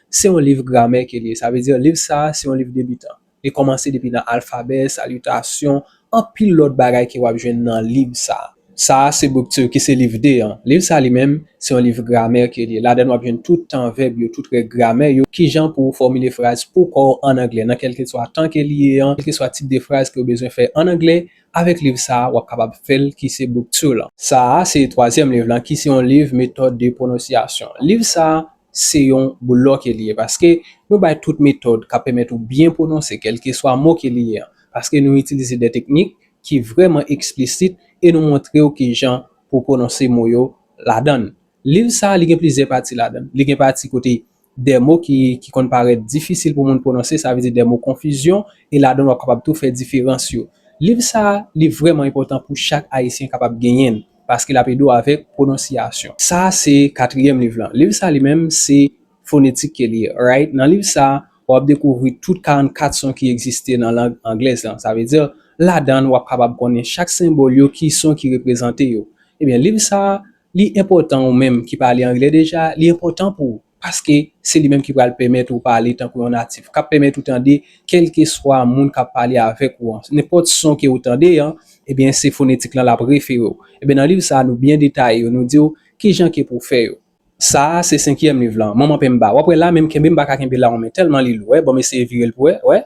se yon liv gramè ke li ye. Sa vle di, liv sa, se yon liv debitan. Li kòmanse depi nan alfabè, salitasyon, anpil lòt bagay ke w ap jwenn nan liv sa. Sa a se book two ki se liv de an. Liv sa li menm, se yon liv gramè ke li ye. Ladan w ap jwenn tout tan vèb yo, tout règ gramè yo, kijan pou w fòmile fraz pou kò w an anglè, nan kèlkeswa tan ke li ye an, kèlkeswa tip de fraz ke w bezwen fè an anglè, avèk liv sa a, w ap kapab fè l ki se book two lan. Sa a se twazyèm liv lan ki se yon liv metòd de pwononsyasyon. Liv sa a, se yon boulò ke li ye, paske nou bay tout metòd k ap pèmèt ou byen pwononse kèlkeswa mo ke li ye an, paske nou itilize de teknik ki vrèman eksplisit e nou montre w kijan pou pwononse mo yo ladan l. Liv sa a, li gen plizyè pati ladan l. Li gen pati kote de mo ki, ki konn parèt difisil pou moun pwononse, sa vle di de mo konfizyon, e ladan l w ap kapab tou fè diferans yo. Liv sa a, li vrèman enpòtan pou chak Ayisyen kapab genyen l, paske l ap ede w avèk pwononsyasyon. Sa a se katriyèm liv lan. Liv sa a li menm, se fonetik ke li ye, right? Nan liv sa a, w ap dekouvri tout karannkat son ki egziste nan lang anglèz lan. Sa vle di, ladan l, w ap kapab konnen chak senbòl yo, ki son ki reprezante yo. Ebyen, liv sa a, li enpòtan ou menm ki pale anglè deja, li enpòtan pou ou. Paske se li menm ki pral pèmèt ou pale tankou yon natif, k ap pèmèt ou tande kèlkeswa moun k ap pale avèk ou an. Nenpòt son ke ou tande an, ebyen, se fonetik lan l ap refere w. Ebyen, nan liv sa a, nou byen detaye yo, nou di w kijan ke pou w fè yo. Sa a, se senkyèm liv lan, Manman Penmba. W ap wè la, menm kenbe m pa ka kenbe la, men tèlman li lou, wè, ban m eseye vire l pou wè, wè.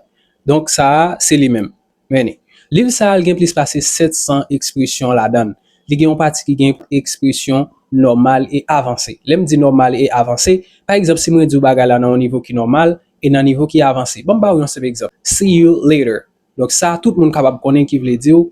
Donk, sa a, se li menm. Men li. Liv sa a, l gen plis pase sèt san ekspresyon ladan l. Li gen yon pati ki gen ekspresyon nòmal e avanse. Lè m di nòmal e avanse, pa egzanp, si mwen di w bagay la nan yon nivo ki nòmal e nan nivo ki avanse. Ban m ba w yon senp egzanp. See you later. Donk, sa a, tout moun kapab konnen ki vle di w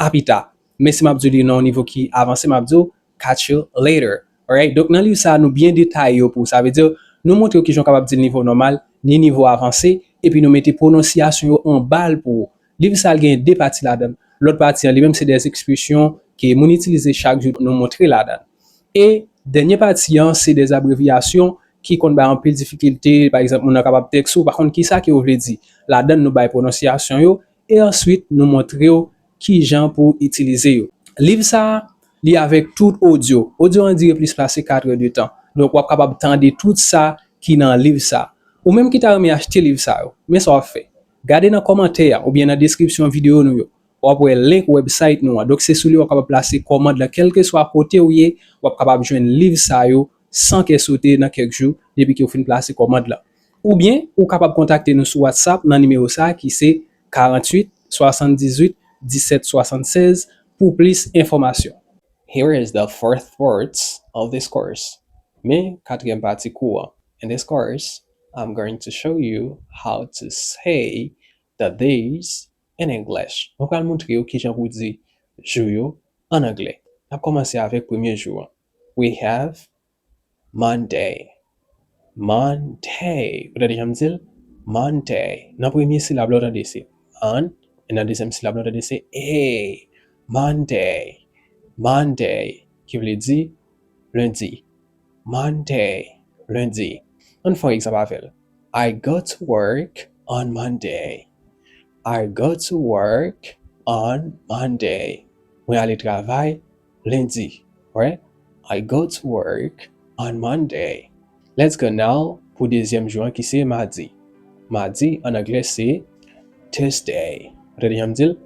a pita. Men si m ap di w li nan yon nivo ki avanse, m ap di w catch you later. Alright? Donk, nan liv sa a, nou byen detaye yo pou ou. Sa vle di, nou montre w kijan w kapab di l nivo nòmal, ni nivo avanse, epi nou mete pwononsyasyon yo anba l pou ou. Liv sa a, l gen de pati ladan l. Lòt pati an, li menm, se de ekspresyon ke moun itilize chak jou, nou montre ladan l. E dènye pati an, se de abrevyasyon ki konn bay anpil difikilte. Pa egzanp, moun nan kapab tèks ou, pa konn kisa ke yo vle di. Ladan l, nou bay pwononsyasyon yo, e answit, nou montre w kijan pou w itilize yo. Liv sa a, li avèk tout odyo. Odyo an dire plis pase kat è de tan. Donk, w ap kapab tande tout sa ki nan liv sa a. Ou menm ki ta renmen achte liv sa yo, men sa w ap fè. Gade nan kòmantè a oubyen nan deskripsyon videyo nou yo. W ap wè link website nou an. Donk, se sou li w ap kapab plase kòmand lan. Kèlkeswa kote w ye, w ap kapab jwenn liv sa yo san kè sote nan kèk jou, depi ke w fin plase kòmand lan. Oubyen, ou kapab kontakte nou sou WhatsApp nan nimewo sa a ki se karanntuit, swasanndizuit, disèt, swasannsèz pou plis enfòmasyon. Here is the fourth part of this course. Men katriyèm pati kou an. In this course, I'm going to show you how to say the days in English. Mwen pral montre w kijan pou di jou yo an anglè. N ap kòmanse avèk premye jou an. We have Monday. Monday. Ou tande jan m di l? Monday. Nan premye silab la, ou tande se an, e nan dezyèm silab la, ou tande se a. Monday. Monday, ki vle di lendi. Monday, lendi. Ann fè yon egzanp avè l. I go to work on Monday. I go to work on Monday. Mwen ale travay lendi. Right? I go to work on Monday. Let's go now pou dezyèm jou an ki se madi. Madi an anglè se Tuesday. Ou tande jan m di l?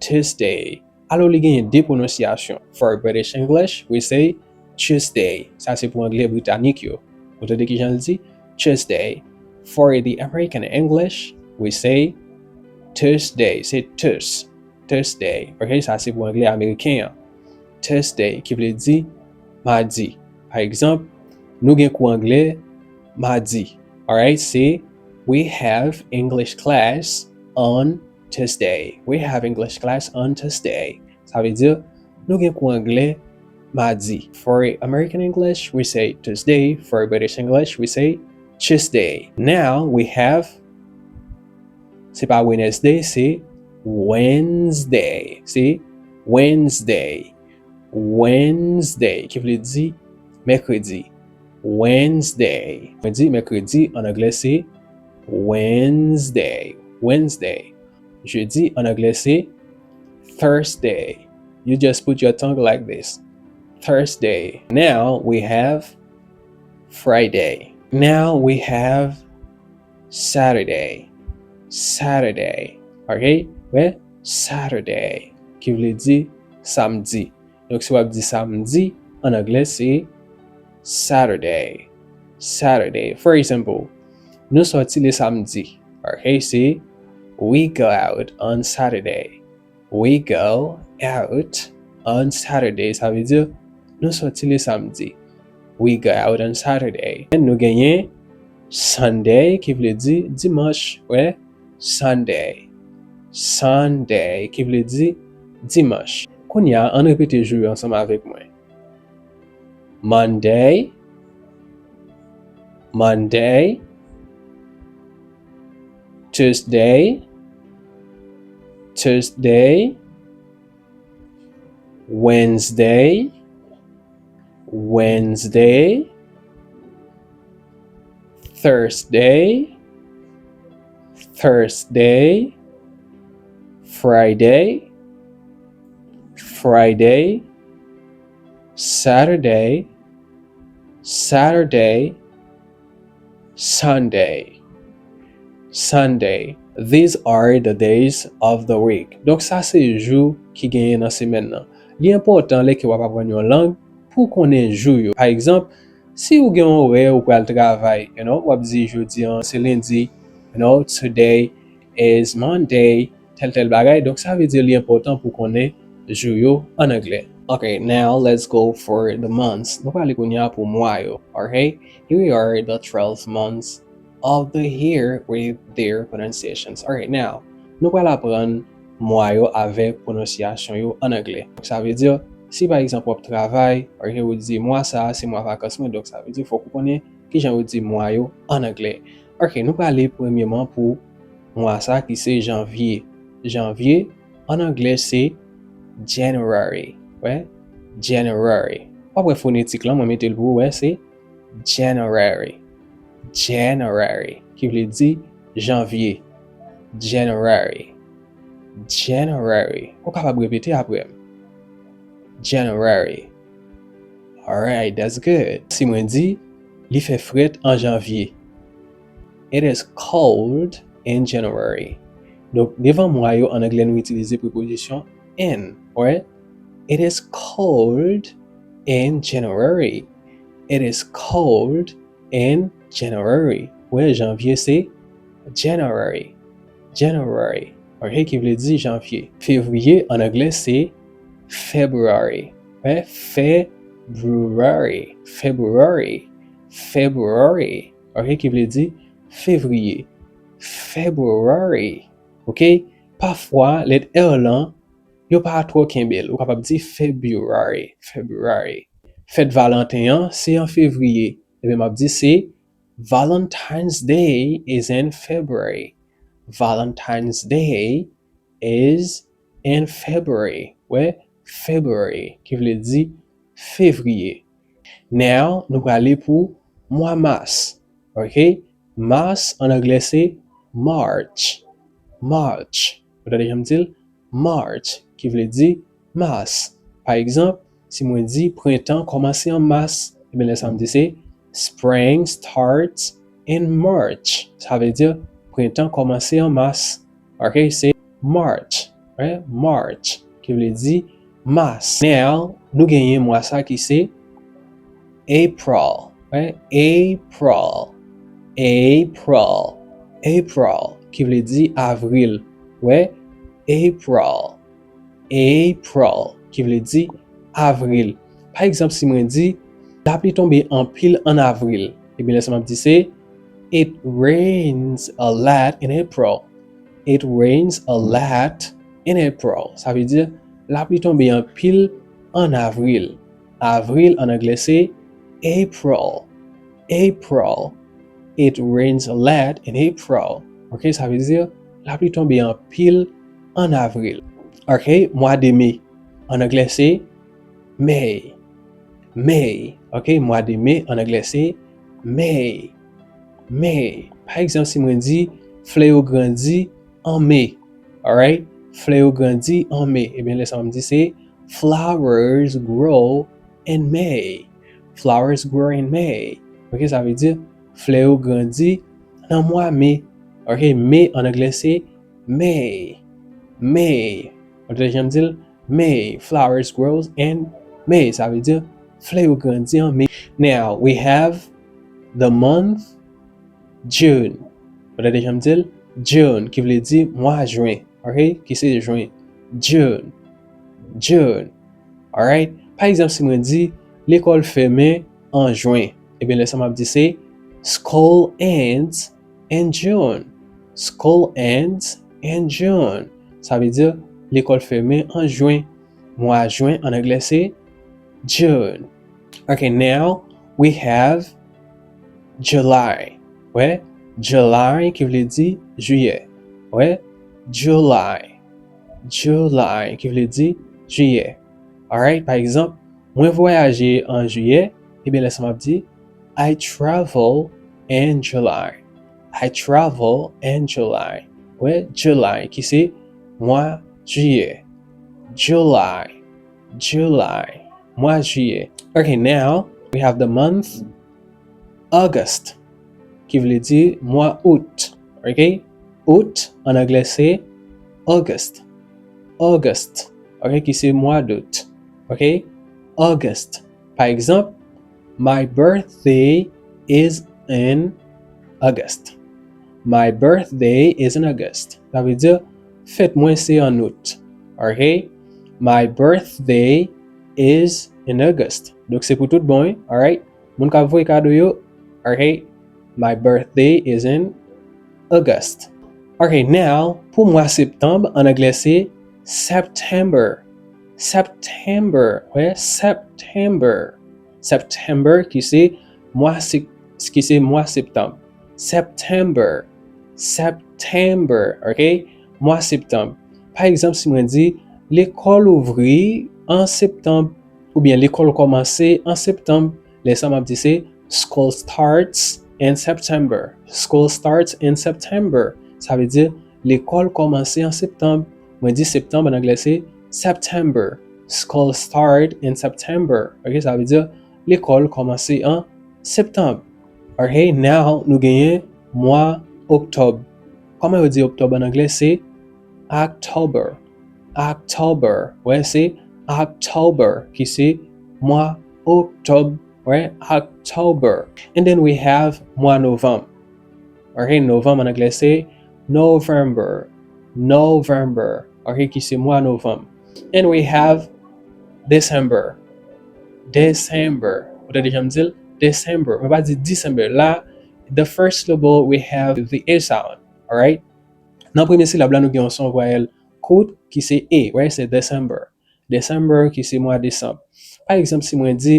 Tuesday. Alò, li genyen de pwononsyasyon. For British English, we say Tuesday. Sa se pou anglè britanik yo. Ou tande kijan l di? Tuesday. For the American English, we say Thursday. Se Thurs. Thursday. Ok, sa se pou anglè ameriken an. Thursday, ki vle di madi. Pa egzanp, nou gen kou anglè madi. Alright, se we have English class on Tuesday. We have English class on Tuesday. Sa vle di, nou gen kou anglè madi. For American English, we say Tuesday. For British English, we say Tuesday. Now we have, se pa Wednesday, se Wednesday. Se Wednesday. Wednesday, ki vle di mèkredi. Wednesday. Mwen di mèkredi an anglè se Wednesday. Wednesday. Jedi an anglè se Thursday. You just put your tongue like this. Thursday. Now we have Friday. Now we have Saturday. Saturday. Ok? Wè? Saturday. Ki vle di samdi. Donk, si w ap di samdi, an anglè, se Saturday. Saturday. For example, nou sòti le samdi. Ok? Se we go out on Saturday. We go out on Saturday. Sa vle di, nou sòti le samdi. We go out on Saturday. And nou genyen Sunday, ki vle di dimanch. Wè, Sunday. Sunday, ki vle di dimanch. Kounye a, ann repete jou yo ansanm avèk mwen. Monday, Monday, Tuesday, Tuesday, Wednesday, Wednesday, Thursday, Thursday, Friday, Friday, Saturday, Saturday, Sunday, Sunday. These are the days of the week. Donk, sa se jou ki genyen nan semèn nan. Li enpòtan lè ke w ap aprann yon lang pou w konnen jou yo. Pa egzanp, si w gen yon orè ou pral travay, you know, w ap di jodi an se lendi, you know, today is Monday, tèl tèl bagay. Donk, sa vle di li enpòtan pou w konnen jou yo an anglè. Ok, now let's go for the months. Nou prale kounye a pou mwa yo. Ok? Here are the twelve months of the year with their pronunciations. Ok, now, nou pral aprann mwa yo avèk pwononsyasyon yo an anglè. Sa vle di, si pa egzanp w ap travay, ok, ou di mwa sa a se mwa vakans mwen, donk sa vle di fòk ou konnen kijan yo di mwa yo an anglè. Ok, nou prale premyeman pou mwa sa ki se janvye. Janvye, an anglè, se January. Wè, January. W ap wè fonetik lan, mwen mete l pou ou, wè, se January. January, ki vle di janvye. January. January. Ou kapab repete apre m. January. Alright, that's good. Si mwen di, li fè frèt an janvye. It is cold in January. Donk, devan mwa yo, an anglè, nou itilize prepozisyon in, right? It is cold in January. It is cold in January. Wè, janvye se January. January. Ok, ki vle di janvye. Fevriye, an anglè, se February. Wè, February, February, February, ok, ki vle di fevriye. February, ok? Pafwa, lèt R lan, yo pa twò kenbe l. Ou kapab di February, February. Fèt Valanten an, se an fevriye. Ebyen, m ap di se Valentine's Day is in February. Valentine's Day is in February. Wè, February, ki vle di fevriye. Now, nou prale pou mwa mas. Ok? Mas, an anglè, se March. March. Ou tande jan m di l? March, ki vle di mas. Pa egzanp, si mwen di prentan kòmanse an mas, ebyen, lè sa a, m di se Spring starts in March. Sa vle di prentan kòmanse an mas. Ok? Se March. Right? March, ki vle di mas. Now, nou genyen mwa sa ki se April. Right? April. April. April, ki vle di avril. Wè? April. April, ki vle di avril. Pa egzanp, si mwen di, lapli tonbe anpil an avril, ebyen, lè sa a, m ap di se, It rains a lot in April. It rains a lot in April. Sa vle di, lapli tonbe anpil an avril. Avril, an anglè, se April. April. It rains a lot in April. Ok, sa vle di, lapli tonbe anpil an avril. Ok, mwa de me, an anglè, se May. May. Ok, mwa de me, an anglè, se May. May. Pa egzanp, si mwen di, flè yo grandi an me. Alright? Flè yo grandi an me. Ebyen, lè sa a, m di se, Flowers grow in May. Flowers grow in May. Ok, sa vle di, flè yo grandi nan mwa me. Ok, me, an anglè, se May. May. Ou tande jan m di l? May. Flowers grows in May. Sa vle di, flè yo grandi an me. Now, we have the month June. Ou tande jan m di l? June, ki vle di mwa jen. Ok? Ki se jen. June. June. Alright? Pa egzanp, si mwen di, lekòl fèmen an jen, ebyen, lè sa a, m ap di se, School ends in June. School ends in June. Sa vle di, lekòl fèmen an jen. Mwa jen, an anglè, se June. Ok, now we have July. Wè, July, ki vle di jiyè. Wè, July. July, ki vle di jiyè. Alright, pa egzanp, mwen vwayaje an jiyè, ebyen, lè sa a, m ap di, I travel in July. I travel in July. Wè, July, ki se mwa jiyè. July. July. Mwa jiyè. Ok, now we have the month August, ki vle di mwa out. Ok? Out, an anglè, se August. August. Ok, ki se mwa dout. Ok? August. Pa egzanp, My birthday is in August. My birthday is in August. Sa vle di, fèt mwen se an out. Ok? My birthday is in August. Donk, se pou tout bon, wi. Alright? Moun k ap voye kado yo, ok? My birthday is in August. Ok, now, pou mwa septanm, an anglè se September. September, wè, September. September, ki se mwa sep-, ki se mwa septanm. September. September, ok? Mwa septanm. Pa egzanp, si mwen di, lekòl ouvri an septanm, oubyen lekòl kòmanse an septanm, lè sa a, m ap di se, School starts in September. School starts in September. Sa vle di, lekòl kòmanse an septanm. Mwen di septanm, an anglè, se September. School start in September. Ok, sa vle di, lekòl kòmanse an septanm. Ok, now, nou genyen mwa oktòb. Kòman yo di oktòb an anglè? Se October. October. Wè, se October, ki se mwa oktòb. Wè, October. And then we have mwa novanm. Ok, novanm an anglè se November. November. Ok, ki se mwa novanm. And we have December. December. Ou tande jan m di l? December. Mwen pa di December. La, the first syllable, we have the A sound. Alright? Nan premye silab la, nou gen yon son vwayèl kout ki se E, right? Se December. December, ki se mwa desanm. Pa egzanp, si mwen di,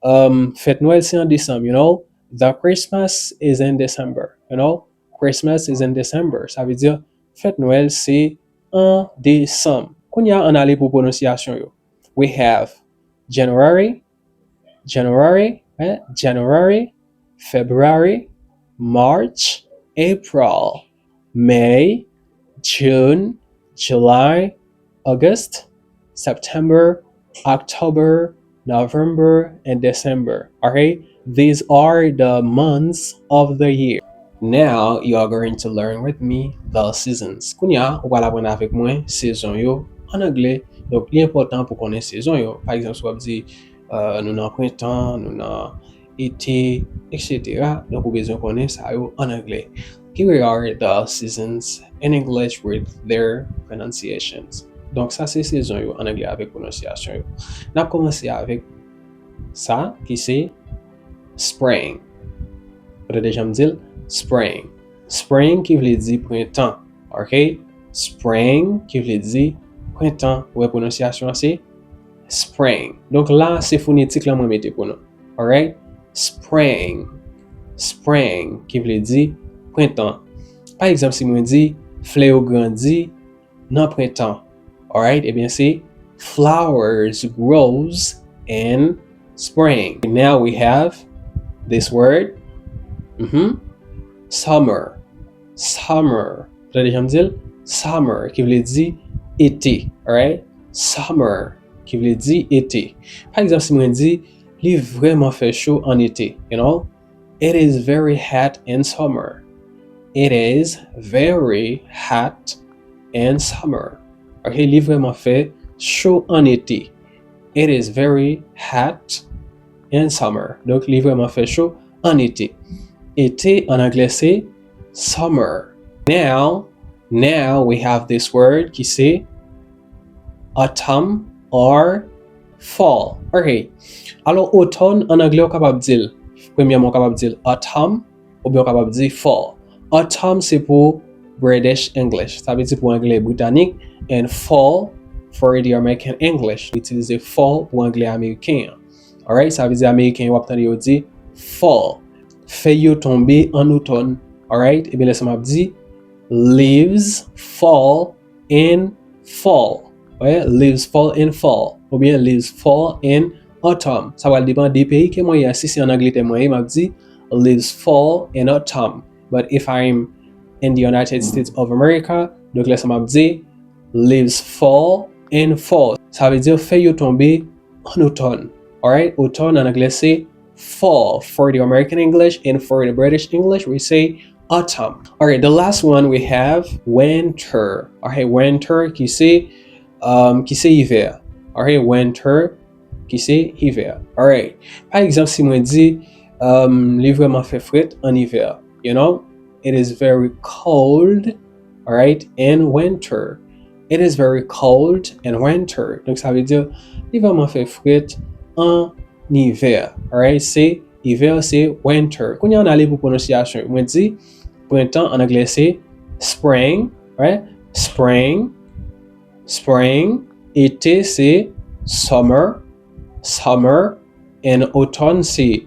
um, fèt Nwèl se an desanm, you know? The Christmas is in December, you know? Christmas is in December. Sa vle di, fèt Nwèl se an desanm. Kounye a, ann ale pou pwononsyasyon yo. We have January, January, eh, January, February, March, April, May, June, July, August, September, October, November, and December. Okay? These are the months of the year. Now you are going to learn with me the seasons. Kounye a, ou pral aprann avèk mwen sezon yo an anglè. Donk, li enpòtan pou konnen sezon yo. Pa egzanp, si w ap di, uh, nou nan prentan, nou nan ete, et cetera. Donk, ou bezwen konnen sa yo an anglè. Here are the seasons in English with their pronunciations. Donk, sa se sezon yo an anglè avèk pwononsyasyon yo. N ap kòmanse avèk sa ki se spring. Ou tande jan m di l? Spring. Spring ki vle di prentan. Ok? Spring ki vle di prentan. Ou wè pwononsyasyon an se spring. Donk la, se fonetik la mwen mete pou nou. Alright? Spring. Spring ki vle di prentan. Pa egzanp, si mwen di, flè yo grandi nan prentan. Alright? Ebyen, se flowers grows in spring. Now we have this word. Mhm. Summer. Summer. Ou tande jan m di l? Summer, ki vle di ete. Alright? Summer, ki vle di ete. Pa egzanp, si mwen di, li vrèman fè cho an ete, you know? It is very hot in summer. It is very hot in summer. Ok, li vrèman fè cho an ete. It is very hot in summer. Donk, li vrèman fè cho an ete. Ete an anglè se summer. Now, now we have this word ki se autumn or fall. Ok. Alò, otòn an anglè, ou kapab di l, premyèman, ou kapab di l autumn, oubyen ou kapab di fall. Autumn se pou British English, sa vle di pou anglè britanik, and fall for the American English. Itilize fall pou anglè ameriken an. Alright, sa vle di ameriken yo w ap tande yo di fall. Fèy yo tonbe an otòn. Alright, ebyen lè sa m ap di leaves fall in fall. Wè, leaves fall in fall. Oubyen leaves fall in autumn. Sa pral depann de peyi ke mwen ye. Si se an Angletè mwen ye, m ap di leaves fall in autumn. But if I'm in the United States of America, donk lè sa m ap di leaves fall in fall. Sa vle di fèy yo tonbe an otòn. Alright? Otòn an anglè se fall for the American English, and for the British English we say autumn. Alright, the last one we have winter. Alright, winter ki se, um, ki se ivè. Alright, winter ki se ivè. Alright. Pa egzanp, si mwen di, um, li vrèman fè frèt an ivè, you know? It is very cold, alright, in winter. It is very cold in winter. Donk, sa vle di, li vrèman fè frèt an ivè. Alright, se ivè, se winter. Kounye a, ann ale pou pwononsyasyon. Mwen di, prentan, an anglè, se spring, right? Spring, spring. Ete, se summer, summer. And otòn, se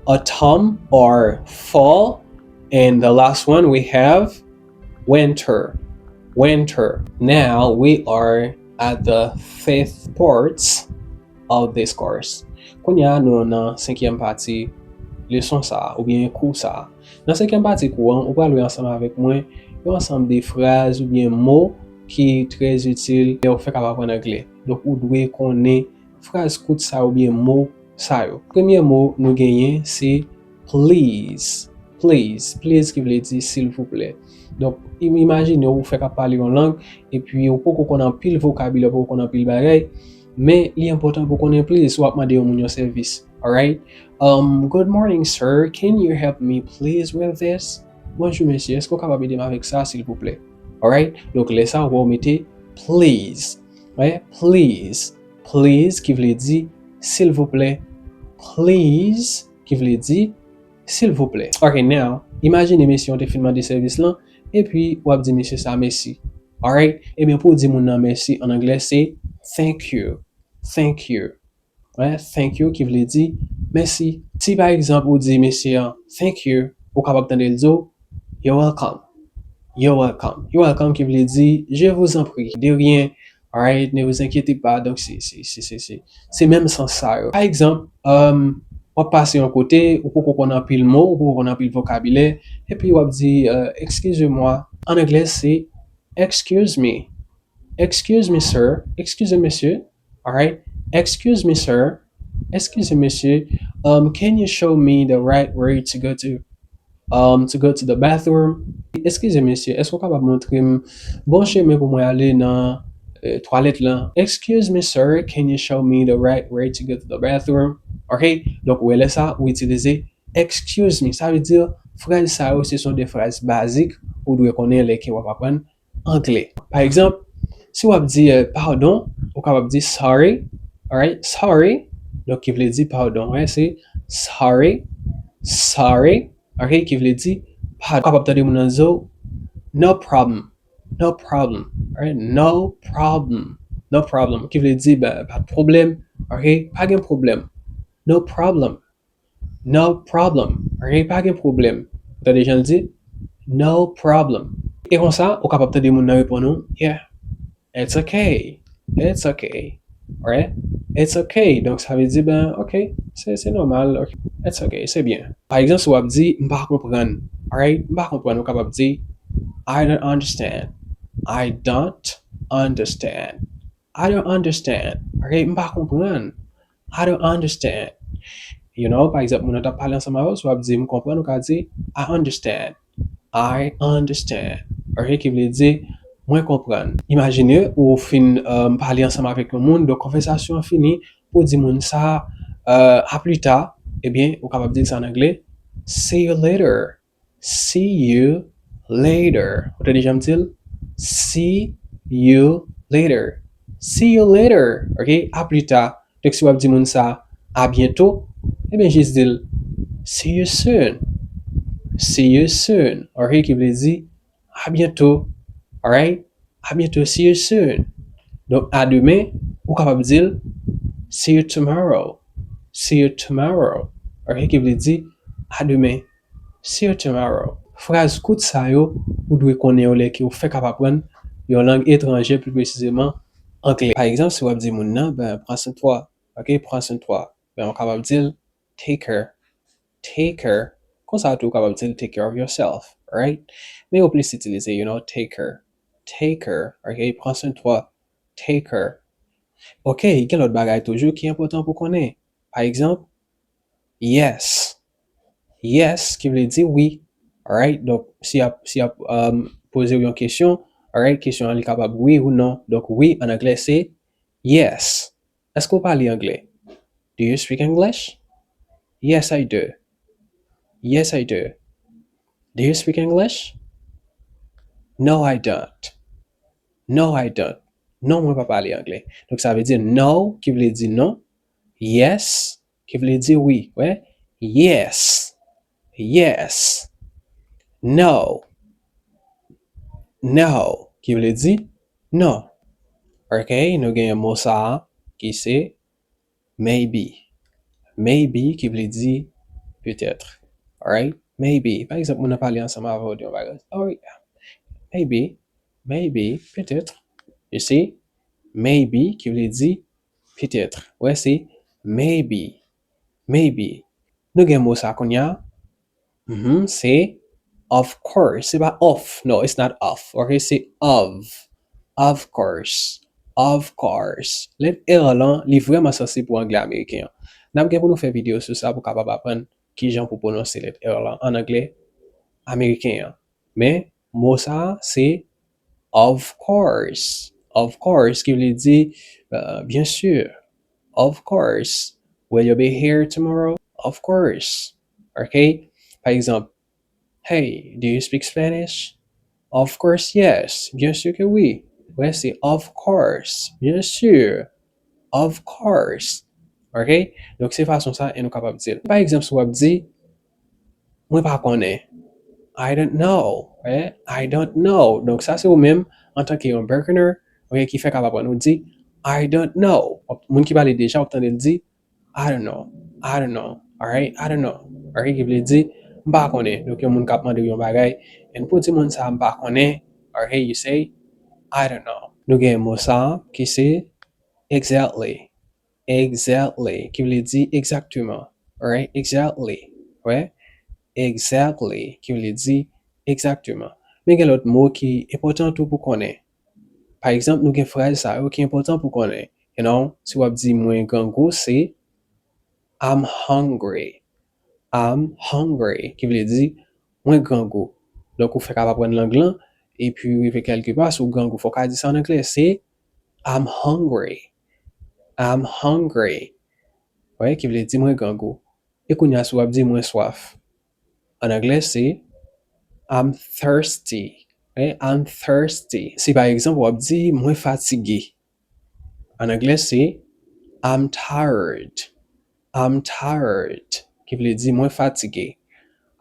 autumn or fall. And the last one, we have winter. Winter. Now we are at the fifth part of this course. Kounye a, nou nan senkyèm pati leson sa a, oubyen kou sa a. Nan senkyèm pati kou an, ou pral wè ansanm avèk mwen yon ansanm de fraz oubyen mo ki trè itil lè ou fèk ap aprann anglè. Donk, ou dwe konnen fraz kout sa oubyen mo sa yo. Premye mo nou genyen se please. Please. Please ki vle di silvouplè. Donk, im-, imajine ou fèk ap pale yon lang, epi ou poko konn anpil vokabilè, ou poko konn anpil bagay, men li enpòtan pou konnen please si w ap mande yon moun yon sèvis. Alright? Um, good morning, sir. Can you help me please with this? Bonjou, mesye. Èske w kapab ede m avèk sa, silvouplè? Alright? Donk, lè sa, ou mete please. Right? Please. Please ki vle di Silvouplè, please, ki vle di silvouplè. Ok, now, imajine mesye an te fin mande sèvis lan, epi w ap di mesye sa mèsi. Alright? Ebyen, pou w di moun nan mèsi an anglè, se thank you. Thank you. Wè, thank you ki vle di mèsi. Si pa egzanp ou di mesye an thank you, ou kapab tande l di w you're welcome. You're welcome. You're welcome ki vle di je vous en prie, de rien. Alright, ne vous inquiétez pas. Donk se se se se se se menm sans sa yo. Pa egzanp, um, w ap pase yon kote, ou poko konn anpil mo, ou poko konn anpil vokabilè, epi w ap di uh, excusez-moi. An anglè se excuse me. Excuse me, sir. Excuse me, monsieur. Alright. Excuse me, sir. Excuse me, monsieur. Um, can you show me the right way to go to um, to go to the bathroom? Excuse me, monsieur. Èske w kapab montre m bon chemen pou mwen ale nan uh, twalèt lan? Excuse me, sir. Can you show me the right way to go to the bathroom? Ok. Donk, ou wè lè sa, ou itilize excuse me. Sa vle di, fraz sa yo, se son de fraz bazik ou dwe konnen lè ke w ap aprann anglè. Pa egzanp, si w ap di uh, pardon, ou kapab di sorry, alright, sorry, donk ki vle di pardon, wè, se sorry, sorry, ok, ki vle di pardon. Ou kapab tande moun nan di w no problem, no problem, alright, no problem, no problem, ki vle di pa de pwoblèm, ok, pa gen pwoblèm, no problem. No problem. Ok, pa gen pwoblèm. Ou tande jan l di? No problem. E konsa, ou kapab tande moun nan reponn ou, yeah, it's okay. It's okay. Right? It's okay. Donk, sa vle di, ben, ok, se se nòmal. Ok. It's okay. Se byen. Pa egzanp, si w ap di, m pa konprann. Alright? M pa konprann. Ou kapab di, I don't understand. I don't understand. I don't understand. Ok? M pa konprann. I don't understand. You know, pa egzanp, moun nan t ap pale ansanm avè w, si w ap di m konprann, ou ka di I understand. I understand. Ok, ki vle di mwen konprann. Imajine ou fin um, pale ansanm avèk yon moun, donk konvèsasyon an fini, pou di moun sa uh, a pli ta, ebyen, ou kapab di sa an anglè, see you later. See you later. Ou tande jan m di l? See you later. See you later. Ok, a pli ta. Donk, si w ap di moun sa, a byento, ebyen, jis di l, see you soon. See you soon. Ok, ki vle di, a byento. Alright? A byento, see you soon. Donk, a demen, ou kapab di l, see you tomorrow. See you tomorrow. Ok, ki vle di, a demen. See you tomorrow. Fraz kout sa yo, ou dwe konnen yo lè ke w fèk ap aprann yon lang etranjè, pli presizeman anglè. Pa egzanp, si w ap di moun nan, ben, prends soin de toi. Ok, prends soin de toi. Ben, ou kapab di l, take care. Take care. Konsa tou, ou kapab di l, take care of yourself, right? Men yo plis itilize, you know, take care. Take care. Ok, prends soin de toi. Take care. Ok, gen lòt bagay toujou ki enpòtan pou konnen. Pa egzanp, yes. Yes ki vle di wi. Alright? Donk, si y ap, si y ap um, poze w yon kesyon, alright, kesyon an li kapab wi ou non. Donk, wi an anglè se yes. Èske w pale anglè? Do you speak English? Yes, I do. Yes, I do. Do you speak English? No, I don't. No, I don't. Non, mwen pa pale anglè. Donk, sa vle di no, ki vle di non. Yes, ki vle di wi. Wè? Yes. Yes. No. No, ki vle di non. Ok, nou genyen mo sa a ki se maybe. Maybe ki vle di petèt. Alright? Maybe. Pa egzanp, moun nan pale ansanm avè w de yon bagay. Oh, yeah. Maybe. Maybe. Petèt. You see? Maybe ki vle di petèt. Wè, se maybe. Maybe. Nou gen mo sa kounye a. Mhm, se of course. Se pa of. No, it's not of. Ok, se of. Of course. Of course. Lèt R lan, li vrèman sansib pou anglè ameriken an. N ap gen pou nou fè videyo sou sa pou kapab aprann kijan pou pwononse lèt R lan an anglè ameriken an. Men, mo sa a, se of course. Of course, ki vle di, uh, byen si. Of course. Will you be here tomorrow? Of course. Ok? Pa egzanp, hey, do you speak Spanish? Of course, yes. Byen si ke wi. Wè, se of course. Byen si. Of course. Ok? Donk, se fason sa e nou kapab di l. Pa egzanp, si w ap di, mwen pa konnen. I don't know. Eh? I don't know. Donk, sa se ou menm, antanke yon beginner, ok, ki fèk ap aprann. Ou di, I don't know. Moun ki pale deja, w ap tande l di, I don't know. I don't know. Alright? I don't know. Alright? Ki vle di, m pa konnen. Donk, yon moun k ap mande w yon bagay, and pou di moun sa, m pa konnen, alright, you say, I don't know. Nou gen mo sa, ki se exactly. Exactly. Ki vle di egzakteman. Alright? Exactly. Wè? Exactly. Ki vle di egzakteman. Men gen lòt mo ki enpòtan tou pou konnen. Pa egzanp, nou gen fraz sa yo ki enpòtan pou konnen. You know, si w ap di mwen grangou, se I'm hungry. I'm hungry, ki vle di mwen grangou. Donk, ou fèk ap aprann lang lan, epi rive kèlke pa, si w grangou, fò w ka di sa an anglè, se I'm hungry. I'm hungry. Wè, ki vle di mwen grangou. E kounye a, si w ap di mwen swaf. An anglè, se I'm thirsty. Wè, I'm thirsty. Si pa egzanp, w ap di mwen fatige. An anglè, se I'm tired. I'm tired. Ki vle di mwen fatige.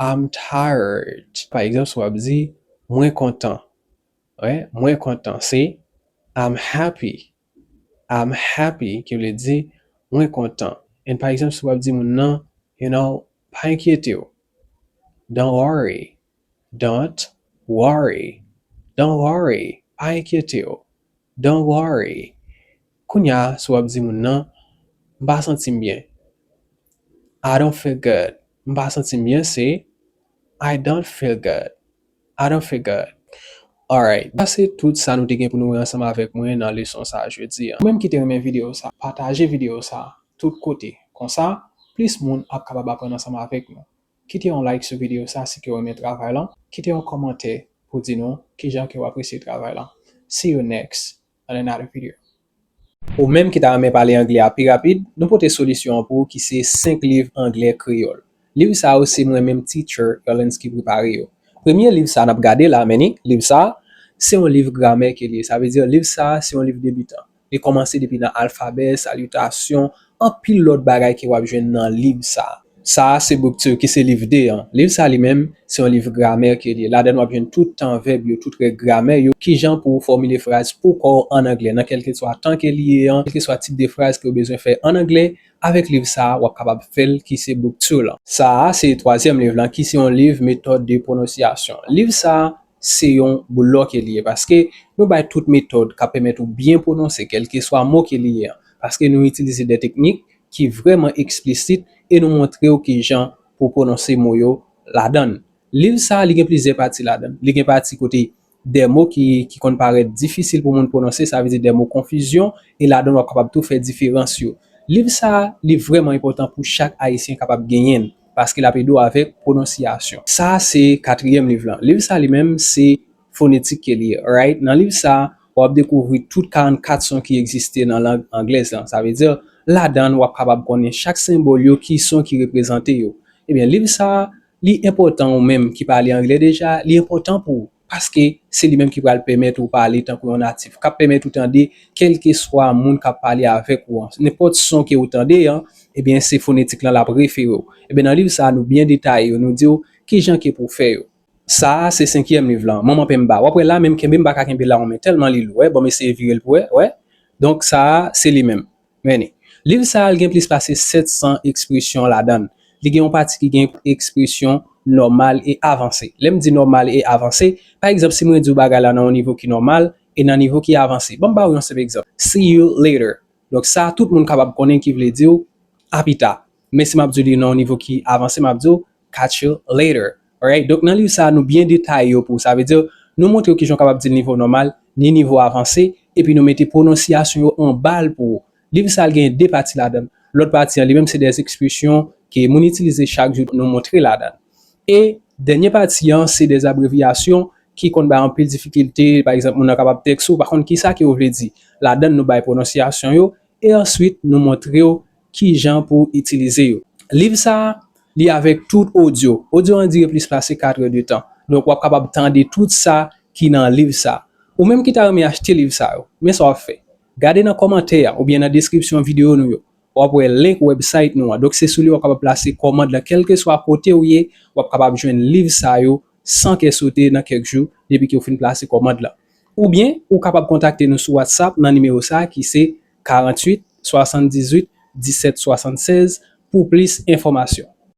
I'm tired. Pa egzanp, si w ap di mwen kontan. Wè, mwen kontan. Se I'm happy. I'm happy. Ki vle di mwen kontan. And pa egzanp, si w ap di moun nan, you know, pa enkyete w. Don't worry. Don't worry. Don't worry. Pa enkyete w. Don't worry. Kounye a, si w ap di moun nan, m pa santi m byen. I don't feel good. M pa santi m byen, se I don't feel good. I don't feel good. Alright. Sa se tout sa nou te gen pou nou wè ansanm avèk mwen nan leson sa a jodi a. Ou menm ki te renmen videyo sa, pataje videyo sa tout kote. Konsa, plis moun ap kapab aprann ansanm avèk nou. Kite yon like sou videyo sa si ke w renmen travay lan. Kite yon kòmantè pou di nou kijan ke w apresye travay lan. See you next on another video. Ou menm ki ta renmen pale anglè a pi rapid, nou pote solisyon an pou ou ki se senk liv anglè kreyòl. Liv sa yo se mwen menm teacher Erlens ki prepare yo. Premye liv sa n ap gade la, men ni, liv sa, se yon liv gramè ke li ye. Sa vle di, liv sa, se yon liv debitan. Li kòmanse depi nan alfabè, salitasyon, anpil lòt bagay ke w ap jwenn nan liv sa. Sa a se book two ki se liv de an. Liv sa li menm, se yon liv gramè ke li ye. Ladan n w ap jwenn tout tan vèb yo, tout règ gramè yo, kijan pou w fòmile fraz pou kò w an anglè, nan kèlkeswa tan ke li ye an, kèlkeswa tip de fraz ke w bezwen fè an anglè, avèk liv sa a, w ap kapab fè l ki se book two lan. Sa a se twazyèm liv lan, ki se yon liv metòd de pwononsyasyon. Liv sa a, se yon boulò ke li ye, paske nou bay tout metòd k ap pèmèt ou byen pwononse kèlkeswa mo ke li ye an, paske nou itilize de teknik ki vrèman eksplisit e nou montre w kijan pou pwononse mo yo ladan l. Liv sa a, li gen plizyè pati ladan l. Li gen pati kote de mo ki, ki konn parèt difisil pou moun pwononse, sa vle di de mo konfizyon, e ladan l w ap kapab tou fè diferans yo. Liv sa a, li vrèman enpòtan pou chak Ayisyen kapab genyen l, paske l ap ede w avèk pwononsyasyon. Sa a se katriyèm liv lan. Liv sa a li menm, se fonetik ke li ye, right? Nan liv sa a, w ap dekouvri tout karannkat son ki egziste nan lang anglèz lan. Sa vle di, ladan l, w ap kapab konnen chak senbòl yo, ki son ki reprezante yo. Ebyen, liv sa a, li enpòtan ou menm ki pale anglè deja, li enpòtan pou ou, paske se li menm ki pral pèmèt ou pale tankou yon natif, k ap pèmèt ou tande kèlkeswa moun k ap pale avèk ou an. Nenpòt son ke ou tande an, ebyen, se fonetik lan l ap refere w. Ebyen, nan liv sa a, nou byen detaye yo, nou di w kijan ke pou w fè yo. Sa a, se senkyèm liv lan, Manman Penmba. W ap wè la menm, kenbe m pa ka kenbe la yon men, tèlman li lou, wè, ban m eseye vire l pou wè, wè. Donk, sa a, se li menm. Men ni. Liv sa a, li gen plis pase sèt san ekspresyon ladan l. Li gen yon pati ki gen ekspresyon nòmal e avanse. Lè m di nòmal e avanse, pa egzanp, si mwen di w bagay la nan yon nivo ki nòmal e nan nivo ki avanse. Ban m ba w yon senp egzanp. See you later. Donk, sa a, tout moun kapab konnen ki vle di w a pita. Men si m ap di w li nan yon nivo ki avanse, m ap di w catch you later. Alright? Donk, nan liv sa a, nou byen detaye yo pou ou. Sa vle di, nou montre w kijan w kapab di l nivo nòmal, ni nivo avanse, epi nou mete pwononsyasyon yo anba l pou ou. Liv sa a, l gen de pati ladan l. Lòt pati an, li menm, se de ekspresyon ke moun itilize chak jou, nou montre ladan l. E dènye pati an, se de abrevyasyon ki konn bay anpil difikilte. Pa egzanp, moun nan kapab tèks ou, pa konn kisa ke yo vle di. Ladan l, nou bay pwononsyasyon yo, e answit, nou montre w kijan pou w itilize yo. Liv sa a, li avèk tout odyo. Odyo an dire plis pase kat è de tan. Donk, w ap kapab tande tout sa ki nan liv sa a. Ou menm ki ta renmen achte liv sa yo, men sa w ap fè. Gade nan kòmantè a oubyen nan deskripsyon videyo nou yo. w ap wè link website nou an. Donk, se sou li w ap kapab plase kòmand lan. Kèlkeswa kote w ye, w ap kapab jwenn liv sa yo san kè sote nan kèk jou, depi ke w fin plase kòmand lan. Oubyen, ou kapab kontakte nou sou WhatsApp nan nimewo sa a ki se karanntuit swasanndizuit disèt swasannsèz pou plis enfòmasyon.